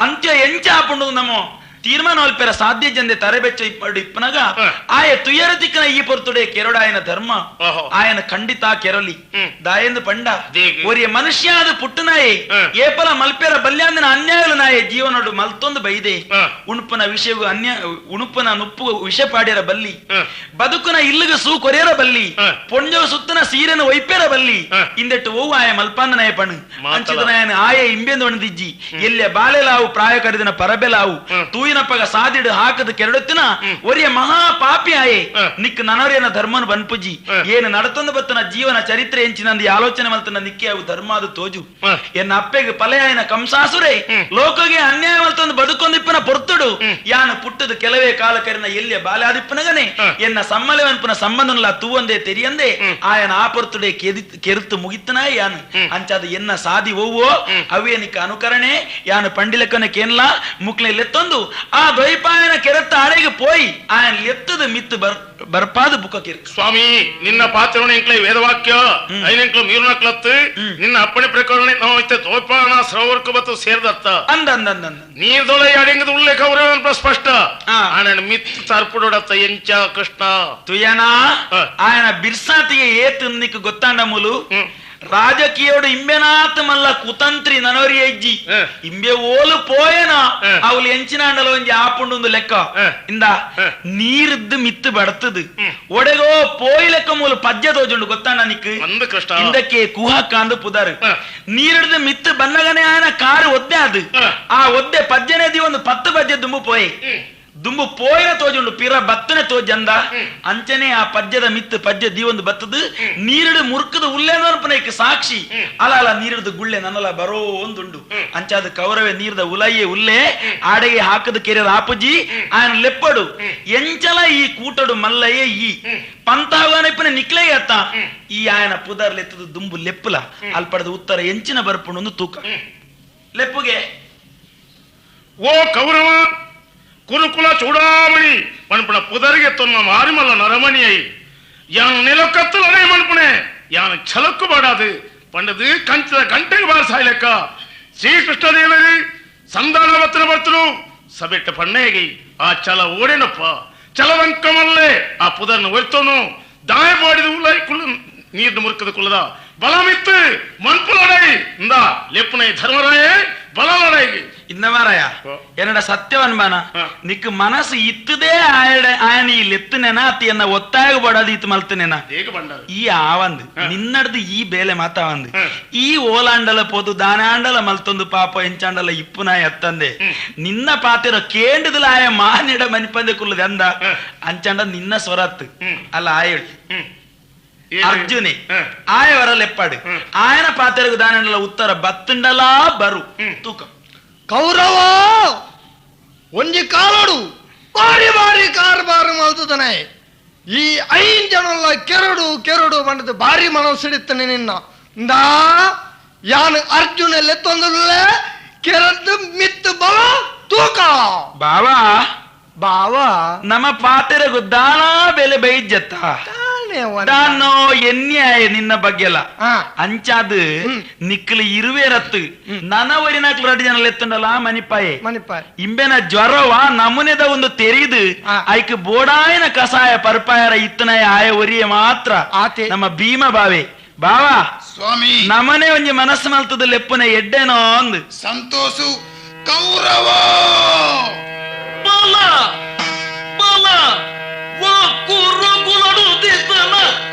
ಅಂತ್ಯ ಎಂಚ ಆಪುಂಡು ನಮೋ ತೀರ್ಮಾನ ಅಲ್ಪೆರ ಸಾಧ್ಯ ಜಂದೆ ತರೆಬೆಚ್ಚ ಇಪ್ಪನಗ ಆಯ ತುಯರ ತಿಕ್ಕನ ಈ ಪೊರ್ತುಡೆ ಕೆರಡಾಯನ ಧರ್ಮ ಆಯನ ಖಂಡಿತ ಕೆರಲಿ ದಾಯಂದು ಪಂಡ ಒರಿಯ ಮನುಷ್ಯ ಅದು ಪುಟ್ಟನಾಯೆ ಏಪಲ ಮಲ್ಪೆರ ಬಲ್ಯಾಂದಿನ ಅನ್ಯಾಯಲು ನಾಯೆ ಜೀವನೋಡು ಮಲ್ತೊಂದು ಬೈದೆ ಉಣುಪನ ವಿಷಯವು ಅನ್ಯ ಉಣುಪನ ನುಪ್ಪು ವಿಷ ಪಾಡ್ಯರ ಬಲ್ಲಿ ಬದುಕುನ ಇಲ್ಲಿಗೆ ಸೂ ಕೊರೆಯರ ಬಲ್ಲಿ ಪೊಂಜವ ಸುತ್ತನ ಸೀರೆನ ಒಯ್ಪೆರ ಬಲ್ಲಿ ಇಂದೆಟ್ಟು ಓವು ಆಯ ಮಲ್ಪಾಂದನಾಯ ಪಣು ಅಂಚಿದನಾಯನ ಆಯ ಇಂಬೆಂದು ಒಣದಿಜ್ಜಿ ಎಲ್ಲೆ ಬಾಲೆಲಾವು ಪ್ರಾಯ ಕರಿದಿನ ಪರಬೆಲಾವು ತೂಯಿನ ಪಗ ಸಾದಿಡು ಹಾಕದ ಕೆರಡುತ್ತಿನ ಒರಿಯ ಮಹಾ ಪಾಪಿ ಆಯೆ ನಿಕ್ ನನವರೇನ ಧರ್ಮನು ಬನ್ಪುಜಿ ಏನು ನಡತೊಂದು ಬತ್ತನ ಜೀವನ ಚರಿತ್ರೆ ಎಂಚಿನಂದು ಆಲೋಚನೆ ಮಲ್ತನ ನಿಕ್ಕೆ ಅವು ಧರ್ಮ ಅದು ತೋಜು ಎನ್ನ ಅಪ್ಪೆಗೆ ಪಲೆಯಾಯನ ಕಂಸಾಸುರೆ ಲೋಕಗೆ ಅನ್ಯಾಯ ಮಲ್ತೊಂದು ಬದುಕೊಂದಿಪ್ಪನ ಪೊರ್ತುಡು ಯಾನು ಪುಟ್ಟದು ಕೆಲವೇ ಕಾಲ ಕರಿನ ಎಲ್ಲಿಯ ಬಾಲಾದಿಪ್ಪನಗನೆ ಎನ್ನ ಸಮ್ಮಲೆವನ್ಪುನ ಸಂಬಂಧನಲ್ಲ ತೂವಂದೇ ತೆರಿಯಂದೆ ಆಯನ ಆ ಪೊರ್ತುಡೆ ಕೆರುತು ಮುಗಿತನ ಯಾನು ಅಂಚಾದ ಎನ್ನ ಸಾದಿ ಓವೋ ಅವೇ ನಿಕ್ಕ ಅನುಕರಣೆ ಯಾನು ಪಂಡಿಲಕ್ಕನ ಕೇನ್ಲಾ ಮುಕ್ಲೆ ಲೆತ್ತೊಂದು ಆ ದ್ವೈಪಾಯನ ಕೆರೆತ್ತ ಅಡೆಗೆ ಪೋಯಿ ಆಯನ ಲೆತ್ತದ ಮಿತ್ತು ಬರ್ಪಾದ ಬುಕ್ಕ ಕಿರ್ಕ ಸ್ವಾಮಿ ನಿನ್ನ ಪಾತ್ರವಣ ಎಂಕ್ಲೆ ವೇದವಾಕ್ಯ ಐನೆಂಕ್ಲು ಮೀರುನಕ್ಲತ್ತು ನಿನ್ನ ಅಪ್ಪಣೆ ಪ್ರಕರಣ ನಾವು ಇತ್ತೆ ದ್ವೈಪಾಯನ ಸರೋವರಕ್ಕೆ ಬತ್ತು ಸೇರ್ದತ್ತ ಅಂದ ಅಂದ ಅಂದ ನೀರ್ದೊಳ ಅಡೆಂಗದ ಉಲ್ಲೇಖ ಅವರ ಸ್ಪಷ್ಟ ಆನನ ಮಿತ್ತು ತರ್ಪುಡತ್ತ ಎಂಚ ಕೃಷ್ಣ ತುಯನ ಆಯನ ಬಿರ್ಸಾತಿಗೆ ಏತು ನಿಕ್ ಗೊತ್ತಾಂಡ ಮೂಲು ರಾಜಕೀಯೋಡು ಇಂಬೆನಾತ್ ಮಲ್ಲ ಕುತಂತ್ರಿ ನನೋರಿ ಅಜ್ಜಿ ಇಂಬೆ ಓಲು ಪೋಯನ ಅವಳು ಎಂಚಿನಾಂಡಲ ಒಂಜಿ ಆಪುಂಡು ಲೆಕ್ಕ ಇಂದ ನೀರ್ದು ಮಿತ್ತು ಬಡ್ತದು ಒಡೆಗೋ ಪೋಯಿ ಲೆಕ್ಕ ಮೂಲು ಪದ್ಯ ತೋಜುಂಡು ಗೊತ್ತಾಂಡ ನಿಕ್ ಇಂದಕ್ಕೆ ಕುಹಕಾಂದು ಪುದಾರು ನೀರಿಡ್ದು ಮಿತ್ತು ಬನ್ನಗನೆ ಆಯನ ಕಾರು ಒದ್ದೆ ಅದು ಆ ಒದ್ದೆ ಪದ್ಯನೇ the ಒಂದು 10 ಪದ್ಯ ದುಂಬು ಪೋಯೆ ದುಂಬು ಪೋಯಿನ ತೋಜುಂಡು ಪಿರ ಬತ್ತನೆ ತೋಜಂದ ಅಂಚನೆ ಆ ಪದ್ಯದ ಮಿತ್ತು ಪದ್ಯ ದೀವೊಂದು ಬತ್ತದು ನೀರಿಡು ಮುರ್ಕದ ಉಲ್ಲೇನೋರ್ಪನೈಕ್ ಸಾಕ್ಷಿ ಅಲ ಅಲ ನೀರಿಡ್ದು ಗುಳ್ಳೆ ನನ್ನಲ ಬರೋ ಒಂದುಂಡು ಅಂಚಾದ ಕೌರವೆ ನೀರ್ದ ಉಲಯ್ಯೆ ಉಲ್ಲೆ ಆಡೆಗೆ ಹಾಕದ ಕೆರೆದ ಆಪುಜಿ ఆయన ಲೆಪ್ಪಡು ಎಂಚಲ ಈ ಕೂಟಡು ಮಲ್ಲಯ್ಯ ಈ ಪಂತಾವನಪ್ಪನ ನಿಕ್ಲೇ ಅತ್ತ ಈ ఆయన ಪುದರ್ಲೆತ್ತದ ದುಂಬು ಲೆಪ್ಪುಲ ಅಲ್ಪಡದ ಉತ್ತರ ಎಂಚಿನ ಬರ್ಪುಂಡು ತೂಕ ಲೆಪ್ಪುಗೆ ಓ ಕೌರವ ಕುರುಕುಲ ಚೂಡಾಮಣಿ ಮನ್ಪುಣ ಪುದರಿಗೆ ತೊನ್ನ ಮಾರಿಮಲ್ಲ ನರಮಣಿಯೈ ಯಾನು ನಿಲಕ್ಕತ್ತಲನೇ ಮನ್ಪುಣೆ ಯಾನು ಛಲಕ್ಕು ಬಾಡಾದು ಪಂಡದು ಕಂಚದ ಗಂಟೆಗೆ ಬಾರಸಾಯ್ಲೆಕ್ಕ ಶ್ರೀಕೃಷ್ಣದೇವರು ಸಂಧಾನ ಬತ್ತನ ಬರ್ತರು ಸಬೆಟ್ಟ ಪಣ್ಣೆಗೆ ಆ ಛಲ ಓಡೇನಪ್ಪ ಛಲವಂಕಮಲ್ಲೇ ಆ ಪುದರ್ನ ಒಯ್ತೋನು ದಾಯ ಬಾಡಿದ ಉಲ್ಲ ಕುಳ್ಳು ನೀರ್ನ ಮುರುಕದ ಕುಳ್ಳದ ಬಲಮಿತ್ತು ಮನ್ಪುಲಡೈ ಇಂದ ಲೆಪ್ಪುನೈ ಧರ್ಮರಾಯೇ ಬಲಲಡೈ ಇಂದಮಾರಾಯ ಎನ್ನಡ ಸತ್ಯವನ್ಮಾನ ನಿಕ್ ಮನಸ್ಸು ಇತ್ತದೇ ಆಯನ ಈ ಲೆತ್ತನೇನ ಅತಿ ಎನ್ನ ಒತ್ತಾಯ ಬಡದು ಇತ್ತು ಮಲ್ತನೇನ ಈ ಆವಂದು ನಿನ್ನಡ್ದು ಈ ಬೇಲೆ ಮಾತಾವಂದು ಈ ಓಲಾಂಡಲ ಪೋದು ದಾನಾಂಡಲ ಮಲ್ತೊಂದು ಪಾಪ ಎಂಚಾಂಡಲ ಇಪ್ಪುನ ಎತ್ತಂದೆ ನಿನ್ನ ಪಾತಿರ ಕೇಂಡದಲ ಆಯ ಮಾನಿಡ ಮನಿಪಂದೆ ಕುಲ್ಲದೆ ಅಂದ ಅಂಚಾಂಡ ನಿನ್ನ ಸ್ವರತ್ತು ಅಲ್ಲ ಆಯಳು ಅರ್ಜುನೆ ಆಯವರ ಲೆಪ್ಪಾಡು ಆಯನ ಪಾತೆರಗು ದಾನಂಡಲ ಉತ್ತರ ಬತ್ತುಂಡಲಾ ಬರು ತೂಕ ಕೌರವ ಒಂಜಿ ಕಾಲಡು ಬಾರಿ ಬಾರಿ ಕಾರ್ಬಾರು ಮಲ್ತದನೆ ಈ ಐನ್ ಜನಲ್ಲ ಕೆರಡು ಕೆರಡು ಬಂಡದು ಬಾರಿ ಮನಸ್ಸಿಡಿತ್ತಾನೆ ನಿನ್ನ ನಾ ಯಾನು ಅರ್ಜುನ ಲೆತ್ತೊಂದುಲ್ಲ ಕೆರದ್ದು ಮಿತ್ತು ಬಲ ತೂಕ ಬಾವಾ ಬಾವಾ ನಮ್ಮ ಪಾತೆರಗು ದಾನಾ ಬೆಲೆ ಬೈಜತ್ತ ದಾನೋ ಎನ್ಯಾಯ ನಿನ್ನ ಬಗ್ಗೆಲ್ಲ ಅಂಚಾದ ನಿಕ್ಕಲು ಇರುವೇರತ್ತು ನನವರಿನಾಕ್ಲು ರಡ್ಡು ಜನ ಎತ್ತುಂಡಲ ಮನಿಪಾಯೆ ಮನಿಪಾಯ ಇಂಬೆನ ಜ್ವರವ ನಮೂನೆದ ಒಂದು ತೆರೆದು ಐಕ್ ಬೋಡಾಯನ ಕಸಾಯ ಪರ್ಪಾಯರ ಇತ್ತನಾಯ ಆಯ ಒರಿಯ ಮಾತ್ರ ನಮ್ಮ ಭೀಮ ಬಾವೆ ಬಾವಾ ಸ್ವಾಮಿ ನಮನೆ ಒಂಜಿ ಮನಸ್ಸು ಮಲ್ತದ ಲೆಪ್ಪುನ ಎಡ್ಡೆನೋ ಅಂದು ಸಂತೋಷು ಕೌರವ ಬಲ ಬಲ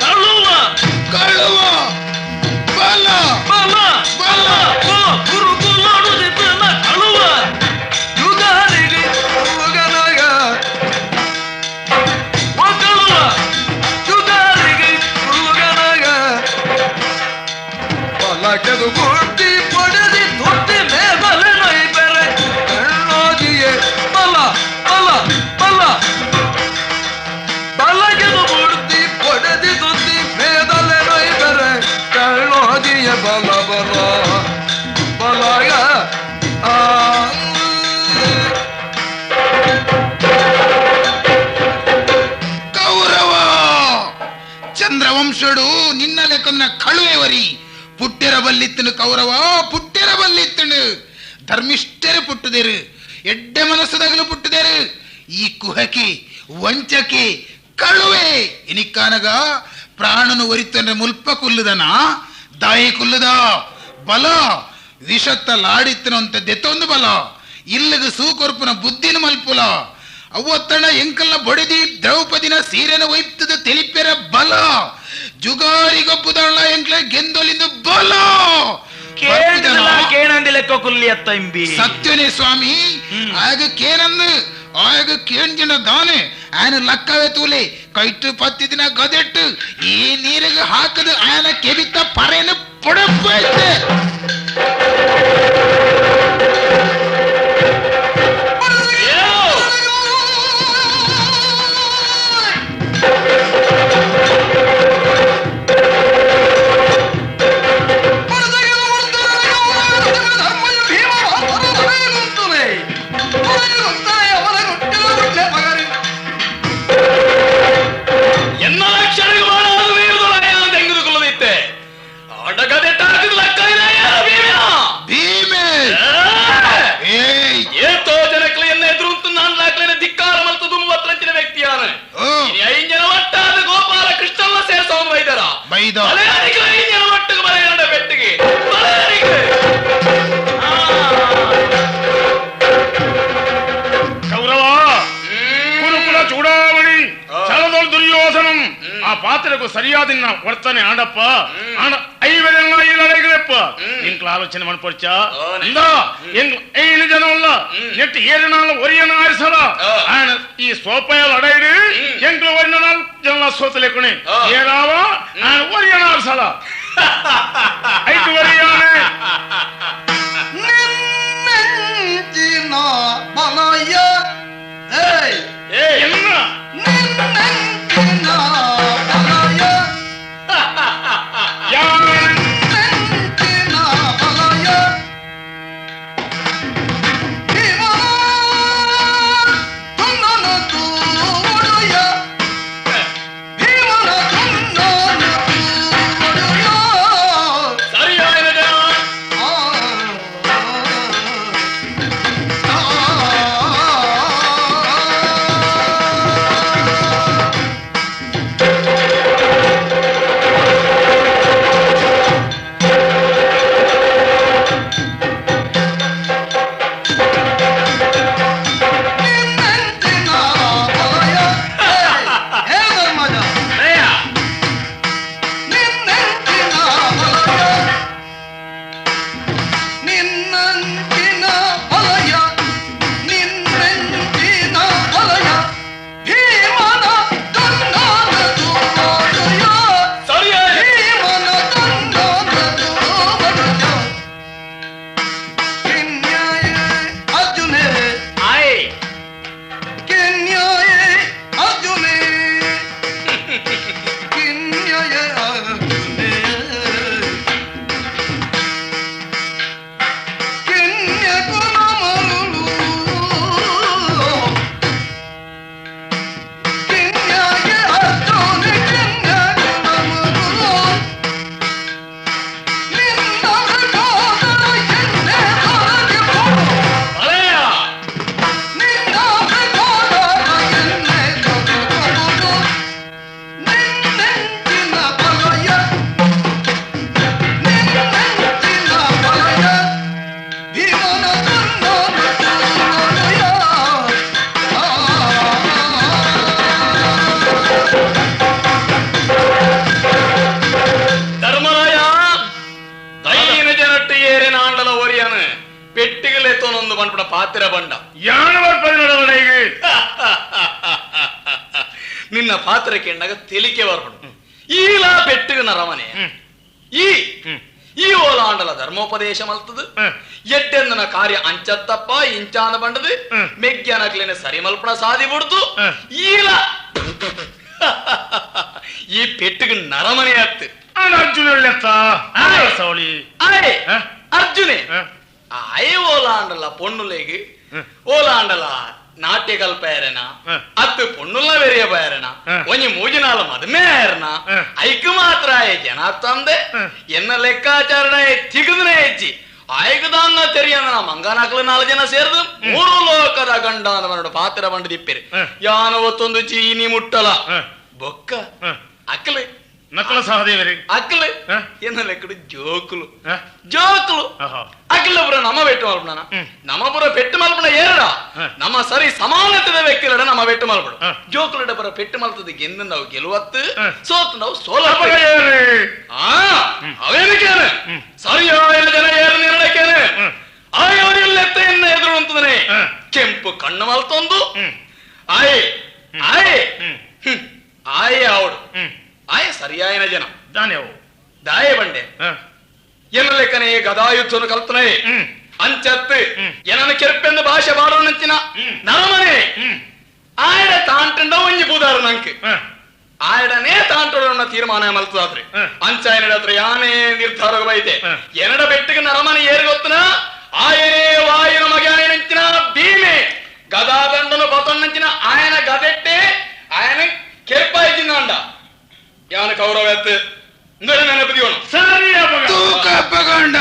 ಕಳುವ ಕಳುವ ಬಲ ಬಲ ಬಲ ಗುರುಕುಲಡು ಕಳುವ ಯುಗಾರಿಗೆ ಉಗನಗ ಕಳುವ ಯುಗಾರಿಗೆ ಉಗನಗ ಬಲಕೆದು ಗುಡ್ಡಿ ಪಡೆದಿ ತುಟ್ಟಿ ಮೇಬಲೆ ನೊಯ್ಬೆರೆ ಕಣ್ಣೋಜಿಯೇ ಬಲ ಬಲ ಬಲ ಬಲಗೆದು ಬುಡ್ತಿ ಪಡೆದಿ ತುತ್ತಿ ಮೇದಲೆ ನೊಯ್ಬೆರೆ ಕಳ್ಳೋಜಿಯ ಬಲ ಬಲ ಬಲಗ ಆ ಕೌರವ ಚಂದ್ರವಂಶಡು ನಿನ್ನ ಲೆಕ್ಕನ ಕಳುವೆವರಿ ಪುಟ್ಟಿರ ಬಲ್ಲಿತ್ತನು ಕೌರವ ಪುಟ್ಟಿರ ಬಲ್ಲಿತ್ತನು ಧರ್ಮಿಷ್ಠರು ಪುಟ್ಟುದೇರು ಎಡ್ಡೆ ಮನಸ್ಸುದಾಗಲು ಪುಟ್ಟುದೇರು ಈ ಕುಹಕಿ ವಂಚಕಿ ಕಳುವೆ ಇನಿಕ್ಕಾನಗ ಪ್ರಾಣನು ಒರಿತಂದ್ರೆ ಮುಲ್ಪ ಕುಲ್ಲುದನ ದಾಯಿ ಕುಲ್ಲುದ ಬಲ ವಿಷತ್ತ ಲಾಡಿತ್ತನಂತ ದೆತ್ತೊಂದು ಬಲ ಇಲ್ಲಗ ಸೂಕೊರ್ಪುನ ಬುದ್ಧಿನ ಮಲ್ಪುಲ ಅವ್ವತ್ತಣ ಎಂಕಲ್ನ ಬಡಿದಿ ದ್ರೌಪದಿನ ಸೀರೆನ ಒಯ್ತದ ತಿಳಿಪೆರ ಬಲ ಜುಗಾರಿಗೊಬ್ಬುದಳ್ಳ ಎಂಕ್ಲೆ ಗೆಂದೊಲಿಂದು ಬಲ ಕೇಣಂದಿ ಲೆಕ್ಕ ಕುಲ್ಲಿ ಅತ್ತ ಇಂಬಿ ಸತ್ಯನೇ ಸ್ವಾಮಿ ಆಗ ಕೇನಂದು ಆಗ ಕೇಂಜಿನ ದಾನೆ ಆಯನ ಲಕ್ಕವೇ ತೂಲೆ ಕೈಟು ಪತ್ತಿ ದಿನ ಗದೆಟ್ಟು ಈ ನೀರಿಗೆ ಹಾಕದು ಆಯನ ಕೆಬಿತ ಪರೇನು ಪೊಡಪೈತೆ. ಕೌರವ ಕುರುಕುಲ ಚೂಡಾಮಣಿ ಚಲದೊಳ್ ದುರ್ಯೋಧನಂ ಆ ಪಾತ್ರಕ್ಕೂ ಸರಿಯಾದ ವರ್ತನೆ ಆಡಪ್ಪ ಆಡ ಐವರೆಲ್ಲ ಈ ಲಡೈಗೆ ದಾಯಪ್ಪ ಎಂಕ್ಲ ಆಲೋಚನೆ ಮನ್ಪೊಡ್ಚ ಇಂದ ಎಂಕ್ಲ ಐನು ಜನ ಉಲ್ಲ ನೆಟ್ ಏರಿನಾಲ ಒರಿಯನ ಆರಿಸಲ ఆయన ಈ ಸೋಪಯಾಲ ಅಡೈಡು ಎಂಕ್ಲ ಒರಿನ ನಾಲ್ಕು ಜನ ಸೋತಲೇకుని ಏರಾವ ఆయన ಒರಿಯನ ಆರಿಸಲ ಐದು ಒರಿಯಾನೆ ನಿನ್ನೆಂಚಿನ ಬಲಯ ಏಯ್ ಎನ್ನ ನಿನ್ನೆಂಚಿನ ಬಲಯ ಯಾರ ನಿನ್ನೆಂಚಿನ ಬಲಯ ಭೀಮನ ತುನ್ನನ ತೂವೊಡೆಯ ಭೀಮನ ತುನ್ನನ ತೂವೊಡೆಯ ಸರಿಯಾದ ಜನ ನಿನ್ನಂಚಿನ ಬಲಯ ನಿನ್ನೆಂಚಿನ ಬಲಯ ಭೀಮನ ದುನ್ನನ ತೂವೊಡೆಯ ಸರಿಯಾದ ಭೀಮನ ದುನ್ನನ ತೂವೊಡೆಯ ಕಿನ್ಯಾಯೇ ಅರ್ಜುನೇ ಆಯ್ ಕಿನ್ಯಾಯೇ ಅರ್ಜುನೇ ಕಿನ್ಯಾಯೇ ಅರ್ಜುನೇ ಕಿನ್ಯ ಕುಲಮರುಳು ಕಿನ್ಯಾಯೇ ಅರ್ಜುನೇ ಕಿನ್ಯ ಕುಲಮರುಳು ನಿನ್ನ ಮೃಗೋದರ ಎನ್ನೆ ತೊಲಗಿ ಹೋಗು. ಅಲೆಯ ನಿನ್ನ ಮೃಗೋದರ ಎನ್ನೆ ತೊಲಗಿ ಹೋಗು. ನಿನ್ನೆಂಚಿನ ಬಲಯ ನಿನ್ನೆಂಚಿನ ಬಲಯ ಭೀಮನ ತುನ್ನನ ತೂವೊಡೆಯ. ಆ ಧರ್ಮರಾಯ ದೈನ ಜನಟ್ಟು ಏರಿನ ಆಂಡಲ ಒರಿಯನು ಪೆಟ್ಟಿಗಲೆತ್ತೋನೊಂದು ಬಂಡ್ಪಡ ಪಾತಿರ ಬಂಡ ಯಾಣ ಬರ್ಪದಿನಡವಡೆಗೆ ನಿನ್ನ ಪಾತ್ರ ಕೆಂಡಾಗ ತೆಲಿಕೆ ಬರ್ಪಡು ಈಲಾ ಪೆಟ್ಟಿಗೆ ನರಮನೆ ಈ ಈ ಓಲಾಂಡಲ ಧರ್ಮೋಪದೇಶ ಮಲ್ತದು ಎಡ್ಡೆಂದನ ಕಾರ್ಯ ಅಂಚತ್ತಪ್ಪ ಇಂಚಾನ ಬಂಡದು ಮೆಗ್ಗ್ಯಾನಕ್ಲೇನೆ ಸರಿ ಮಲ್ಪಣ ಸಾದಿ ಬಿಡ್ದು ಈಲ ಈ ಪೆಟ್ಟಿಗೆ ನರಮನೆ ಆತ್ತು ಅರ್ಜುನ ಲೆತ್ತ ಸೌಳಿ ಆಯ್ ಅರ್ಜುನೆ ಆಯ್ ಓಲಾಂಡಲ ಪೊಣ್ಣುಲೆಗ್ ಓಲಾಂಡಲ ನಾಟ್ಯ ಕಲ್ಪಯರನ ಅತ್ತು ಪೊಣ್ಣುಲ್ಲ ಬೆರಿಯ ಬಯರನ ಒಂಜಿ ಮೂಜಿನಾಲ ಮದುಮೆ ಆಯರನ ಐಕ್ ಮಾತ್ರ ಆಯ್ ಜನ ತಂದೆ ಎನ್ನ ಲೆಕ್ಕಾಚಾರಣ ತಿಗದನೆ ಹೆಚ್ಚಿ ಆಯ್ಕದಾನ್ನ ತೆರಿಯನ ಮಂಗನಾಕ್ಲು ನಾಲ್ ಜನ ಸೇರ್ದು ಮೂರು ಲೋಕದ ಗಂಡಾನವನೋಡು ಪಾತ್ರ ಬಂಡದಿಪ್ಪೇರು ಯಾನ ಒತ್ತೊಂದು ಚೀನಿ ಮುಟ್ಟಲ ಬೊಕ್ಕ ಅಕ್ಲೆ ನಕಲ ಸಹದೇವರಿ ಅಕ್ಲೆ ಎನ್ನ ಲೆಕ್ಕಡು ಜೋಕುಲು ಜೋಕುಲು ಅಖಿಲಪುರ ನಮ್ಮ ಬೆಟ್ಟು ಮಲ್ಪಣ ನಮ್ಮಪುರ ಪೆಟ್ಟು ಮಲ್ಪಣ ಏರಡ ನಮ್ಮ ಸರಿ ಸಮಾನತೆದ ವ್ಯಕ್ತಿಲಡ ನಮ್ಮ ಬೆಟ್ಟು ಮಲ್ಪಡು ಜೋಕುಲಡ ಪುರ ಪೆಟ್ಟು ಮಲ್ತದ ಗೆಂದು ನಾವು ಗೆಲುವತ್ತು ಸೋತು ನಾವು ಸೋಲ ಅವೇನಕ್ಕೇನೆ ಸರಿಯಾದ ಜನ ಏರು ನಿರ್ಣಯಕ್ಕೇನೆ ಆಯೋರಿಲ್ಲೆತ್ತ ಎನ್ನ ಎದುರು ಅಂತದನೆ ಕೆಂಪು ಕಣ್ಣು ಮಲ್ತೊಂದು ಆಯ್ ಆಯ್ ಆಯೆ ಅವಡು ಆಯೆ ಸರಿಯಾಯನ ಜನ ದಾನ್ಯವು ದಾಯೆ ಬಂಡೆ ಎನ್ನ ಲೆಕ್ಕನೆ ಗದಾಯುದ್ಧನು ಕಲ್ತನೆ ಅಂಚತ್ತು ಏನನ ಕೆರ್ಪೆಂದು ಭಾಷೆ ಬಾಡೋಣಂಚಿನ ನರಮನೆ ಆಯಡ ತಾಂಟಂಡ ಒಂಜಿ ಬೂದಾರು ನಂಗೆ ಆಯಡನೇ ತಾಂಟೋಣ ತೀರ್ಮಾನ ಮಲ್ತದಾದ್ರೆ ಅಂಚಾಯನಡ ಹತ್ರ ಯಾನೇ ನಿರ್ಧಾರ ಬೈತೆ ಎನಡ ಬೆಟ್ಟಗೆ ನರಮನೆ ಏರ್ಗೊತ್ತನ ಆಯನೇ ವಾಯಿನ ಮಗಾಯನಂಚಿನ ಭೀಮೆ ಗದಾದಂಡನು ಬತೊಣ್ಣಂಚಿನ ಆಯನ ಗದೆಟ್ಟೆ ಆಯನ ಕೆರ್ಪಾಯ್ತಿಂದ ಯಾನ ಕೌರವ ಎತ್ತು ಇಂದರೆ ನೆನಪದಿಯೋಣ ಸರಿ ತೂಕ ಪಗಂಡ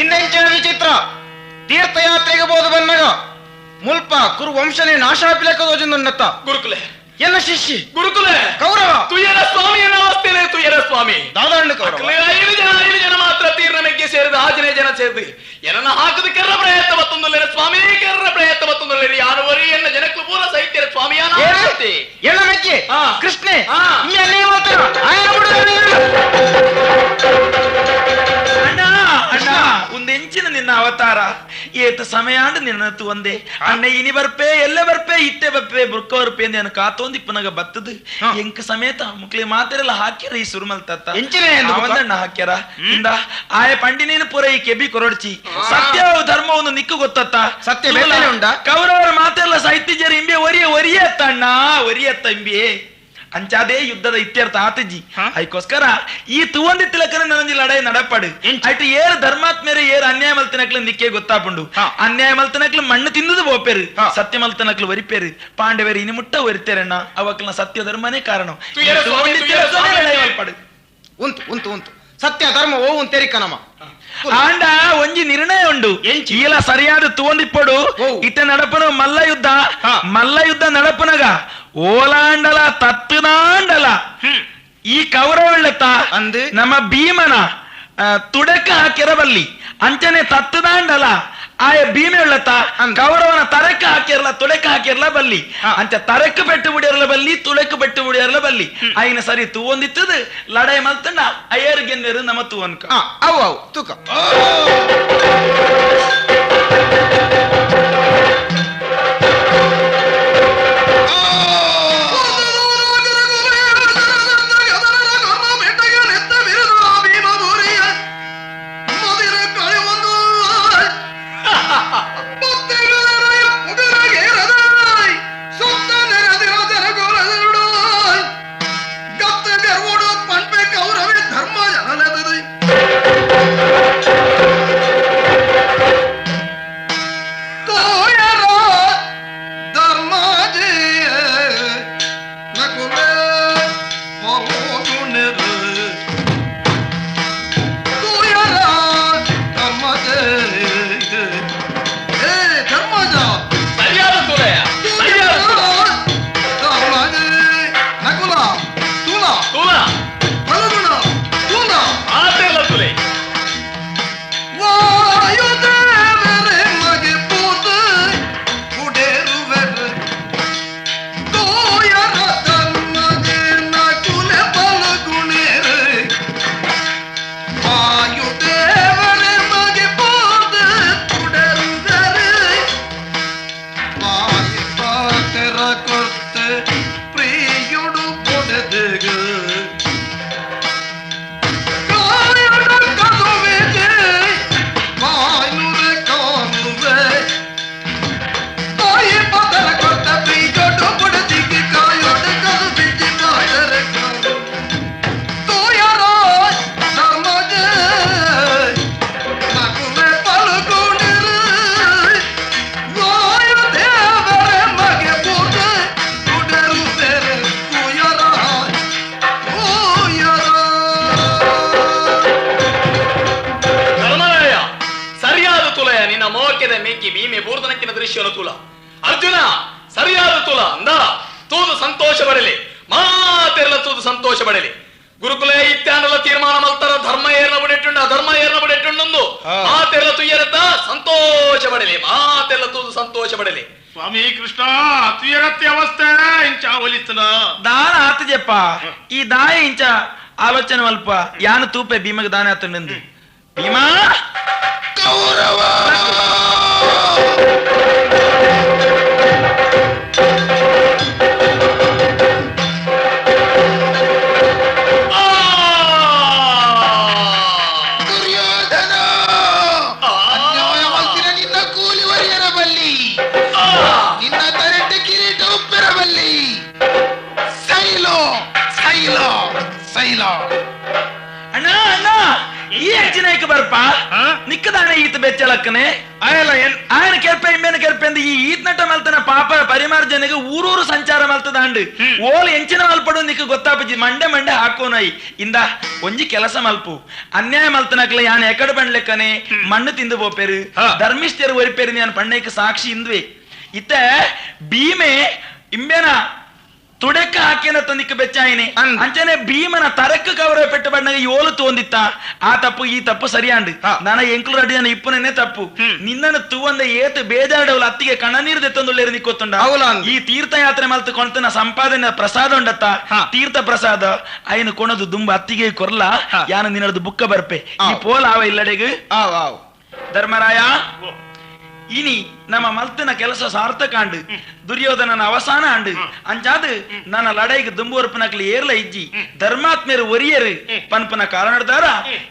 ಇನ್ನೆಂಚಿನ ವಿಚಿತ್ರ ತೀರ್ಥಯಾತ್ರೆಗೆ ಬೋದು ಬನ್ನಗ ಮುಲ್ಪ ಕುರು ವಂಶನೇ ನಾಶಾಪಿಲಕ ದೋಜುಂದುನ್ನತ್ತ ಗುರುಕುಲೆ ಎನ್ನ ಶಿಷ್ಯ ಗುರುಕುಲ ಕೌರವ ತುಯ್ಯರ ಸ್ವಾಮಿಯನ್ನ ಅವಸ್ಥೆನೆ ತುಯ್ಯರ ಸ್ವಾಮಿ ದಾದಾಂಡ ಕೌರವ ಐದು ಜನ ಮಾತ್ರ ತೀರ್ನ ಮೆಗ್ಗೆ ಸೇರಿದ ಆಜನೇ ಜನ ಸೇರಿದ ಏನನ್ನ ಹಾಕದ ಕೆರ್ರ ಪ್ರಯತ್ನ ಮತ್ತೊಂದು ಸ್ವಾಮಿ ಕೆರ್ರ ಪ್ರಯತ್ನ ಮತ್ತೊಂದು ಯಾರು ಎನ್ನ ಜನಕ್ಕೂ ಪೂರ ಸಹಿತ್ಯರ ಸ್ವಾಮಿಯಾನ ಎನ್ನ ಮೆಗ್ಗೆ ಕೃಷ್ಣೆ ಅಣ್ಣ ಅಣ್ಣ ಒಂದೆಂಚಿನ ನಿನ್ನ ಅವತಾರ ಏತ ಸಮಯಾಂಡು ನಿನ್ನ ಒಂದೇ ಅಣ್ಣ ಇನಿ ಬರ್ಪೆ ಎಲ್ಲ ಬರ್ಪೆ ಇತ್ತೆ ಬರ್ಪೆ ಬುರ್ಕ ಬರ್ಪೆ ಅಂದ ಕಾತೊಂದು ಇಪ್ಪನಾಗ ಬತ್ತದು ಎಂಕ ಸಮೇತ ಮುಕ್ಲಿ ಮಾತೆರೆಲ್ಲ ಹಾಕ್ಯಾರ ಈ ಸುರುಮಲ್ ತತ್ತ ಒಂದಣ್ಣ ಹಾಕ್ಯಾರ ಇಂದ ಆಯ ಪಂಡಿನೇನು ಪೂರ ಈ ಕೆಬಿ ಕೊರೊಡ್ಚಿ ಸತ್ಯ ಧರ್ಮವನ್ನು ನಿಕ್ಕು ಗೊತ್ತತ್ತ ಸತ್ಯ ಕೌರವರ ಮಾತೆಲ್ಲ ಸಾಹಿತ್ಯ ಇಂಬೆ ಒರಿಯ ಒರಿಯತ್ತ ಅಣ್ಣ ಒರಿಯತ್ತ ಇಂಬೆ ಅಂಚಾದೇ ಯುದ್ಧದ ಇತ್ಯರ್ಥ ಆತಜ್ಜಿ ಅದಕ್ಕೋಸ್ಕರ ಈ ತುವಂದಿ ತಿಲಕನ ನನಂಜಿ ಲಡಾಯಿ ನಡಪಾಡು ಆಯ್ತು ಏರು ಧರ್ಮಾತ್ಮೇರೆ ಏರು ಅನ್ಯಾಯ ಮಲ್ತನಕ್ಲು ನಿಕ್ಕೆ ಗೊತ್ತಾಪುಂಡು ಅನ್ಯಾಯ ಮಲ್ತನಕ್ಲು ಮಣ್ಣು ತಿಂದದು ಬೋಪೇರು ಸತ್ಯ ಮಲ್ತನಕ್ಲು ಒರಿಪೇರು ಪಾಂಡವೇರು ಇನಿ ಮುಟ್ಟ ಒರಿತೇರಣ್ಣ ಅವಕ್ಲ ಸತ್ಯ ಧರ್ಮನೇ ಕಾರಣ ಉಂಟು ಉಂಟು ಉಂಟು ಸತ್ಯ ಧರ್ಮ ಓ ತೆರಿಕ ನಮ್ಮ ಆಂಡ ಒಂಜಿ ನಿರ್ಣಯ ಉಂಡು ಈಲ ಸರಿಯಾದ ತುವಂದಿಪ್ಪಡು ಇತ್ತ ನಡಪನು ಮಲ್ಲ ಯುದ್ಧ ಮಲ್ಲ ಯುದ್ಧ ನಡಪನಗ ಓಲಾಂಡಲ ತತ್ತುನಾಂಡಲ ಈ ಕೌರವಳ್ಳತ್ತ ಅಂದು ನಮ್ಮ ಭೀಮನ ತುಡಕ ಹಾಕಿರಬಲ್ಲಿ ಅಂಚನೆ ತತ್ತುದಾಂಡಲ ಆಯ ಭೀಮೆ ಉಳ್ಳತ್ತ ಕೌರವನ ತರಕ ಹಾಕಿರಲ ತುಡಕ ಹಾಕಿರಲ ಬಲ್ಲಿ ಅಂಚ ತರಕ ಪೆಟ್ಟು ಬಿಡಿಯರ್ಲ ಬಲ್ಲಿ ತುಳಕ ಪೆಟ್ಟು ಬಿಡಿಯರ್ಲ ಬಲ್ಲಿ ಆಯ್ನ ಸರಿ ತೂವೊಂದಿತ್ತದು ಲಡಾಯಿ ಮಲ್ತಂಡ ಅಯ್ಯರ್ ಗೆನ್ನೆರು ನಮ್ಮ ತೂವನ್ಕ ಅವು ಅವು ತೂಕ ಅರ್ಜುನ ಸರಿಯಾದ ತುಲ ಅಂದ ತೂದು ಸಂತೋಷ ಬರಲಿ ಮಾತೆಲ್ಲ ತೂದು ಸಂತೋಷ ಪಡಲಿ ಗುರುಕುಲ ಇತ್ಯಾನಲ್ಲ ತೀರ್ಮಾನ ಮಲ್ತರ ಧರ್ಮ ಏರ್ನ ಬುಡೆಟ್ಟುಂಡು ಅಧರ್ಮ ಏರ್ನ ಬುಡೆಟ್ಟುಂಡು ಮಾತೆಲ್ಲ ತುಯ್ಯರತ್ತ ಸಂತೋಷ ಪಡಲಿ ಮಾತೆಲ್ಲ ತೂದು ಸಂತೋಷ ಪಡಲಿ ಸ್ವಾಮಿ ಕೃಷ್ಣ ತುಯರತ್ತೆ ಅವಸ್ಥೆ ಇಂಚ ಒಲಿತನ ದಾನ ಆತಜಪ್ಪ ಈ ದಾಯ ಇಂಚ ಆಲೋಚನೆ ಅಲ್ಪ ಯಾನು ತೂಪೆ ಭೀಮಗ ದಾನ ಆತಂಡು ಭೀಮಾ ಕೌರವ ದುರ್ಯೋಧನ ಅನ್ಯಾಯ ಮಲ್ತಿನ ನಿನ್ನ ಕೂಲಿ ಒರಿಯರಬಲ್ಲಿ ನಿನ್ನ ತರೆಟ್ಟ ಕಿರೀಟ ಉಪ್ಪಿರಬಲ್ಲಿ ಸೈಲೋ ಸೈಲೋ ಸೈಲೋ ಅಣ್ಣ ಅಣ್ಣ ಈ ಹೆಚ್ಚಿನ ಬರ್ಪ ನಿಕ್ಕದಾನೆ ಈತ ಬೆಚ್ಚಲಕ್ಕನೆ ఆయన ಕೆರ್ಪೆ ಇಮ್ಮೇನ ಕೆರ್ಪೆ ಅಂದ ಈ ಈತ್ನಟ ಮಲ್ತನ ಪಾಪ ಪರಿಮಾರ್ಜನೆಗೆ ಊರೂರು ಸಂಚಾರ ಮಲ್ತದಾಂಡು ಓಲ್ ಎಂಚಿನ ಮಲ್ಪಡು ನಿಕ್ಕ ಗೊತ್ತಾಪಜಿ ಮಂಡೆ ಮಂಡೆ ಹಾಕೋನೈ ಇಂದ ಒಂಜಿ ಕೆಲಸ ಮಲ್ಪು ಅನ್ಯಾಯ ಮಲ್ತನಕ್ಲ ಯಾನ್ ಎಕಡ ಬಂಡ್ಲೆಕ್ಕನೆ ಮಣ್ಣು ತಿಂದು ಪೋಪೇರು ಧರ್ಮಿಷ್ಠರು ಒರಿಪೇರು ಯಾನ್ ಪಣ್ಣೈಕ್ ಸಾಕ್ಷಿ ಇಂದ್ವೆ ಇತ್ತ ಭೀಮೆ ಇಂಬೇನ ತುಡೆಕ್ಕ ಹಾಕಿನ ತಂದಿಕ್ಕ ಬೆಚ್ಚಾಯಿನೆ ಅಂಚನೆ ಭೀಮನ ತರಕ್ಕ ಕೌರವ ಪೆಟ್ಟು ಬಣ್ಣಗ ಯೋಲು ತೋಂದಿತ್ತ ಆ ತಪ್ಪು ಈ ತಪ್ಪು ಸರಿಯಾಂಡು ನನ್ನ ಎಂಕ್ಲು ರಡ್ಡಿ ಜನ ಇಪ್ಪುನೇ ತಪ್ಪು ನಿನ್ನನ್ನು ತೂವಂದ ಏತು ಬೇಜಾರಡವಲ್ಲ ಅತ್ತಿಗೆ ಕಣ್ಣನೀರು ದೆತ್ತೊಂದುಳ್ಳೇರು ನಿಕ್ಕೊತ್ತುಂಡ ಈ ತೀರ್ಥಯಾತ್ರೆ ಮಲ್ತು ಕೊಂತನ ಸಂಪಾದನೆ ಪ್ರಸಾದ ಉಂಡತ್ತ ತೀರ್ಥ ಪ್ರಸಾದ ಅಯ್ಯನ ಕೊಣದು ದುಂಬ ಅತ್ತಿಗೆ ಕೊರ್ಲ ಯಾನ ನಿನ್ನದು ಬುಕ್ಕ ಬರ್ಪೆ ಈ ಪೋಲ ಆವ ಇಲ್ಲಡೆಗು ಧರ್ಮರಾಯ ಇನಿ ನಮ್ಮ ಮಲ್ತಿನ ಕೆಲಸ ಸಾರ್ಥಕ ಆಂಡು ದುರ್ಯೋಧನನ ಅವಸಾನ ಆಂಡು ಅಂಚಾದು ನನ್ನ ಲಡೈಗೆ ದುಂಬುವರ್ಪನಕ್ಲಿ ಏರ್ಲ ಇಜ್ಜಿ ಧರ್ಮಾತ್ಮೇರು ಒರಿಯರು ಪನ್ಪನ ಕಾರಣದಾರ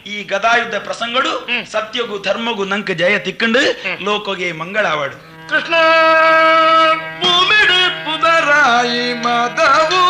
ಈ ಗದಾಯುದ್ಧ ಪ್ರಸಂಗಡು ಸತ್ಯಗು ಧರ್ಮಗು ನಂಕ ಜಯ ತಿಕ್ಕಂಡು ಲೋಕೋಗೆ ಮಂಗಳಾವಾಡು. ಕೃಷ್ಣ ಭೂಮಿಡಿ ಪುದರಾಯಿ ಮದವು.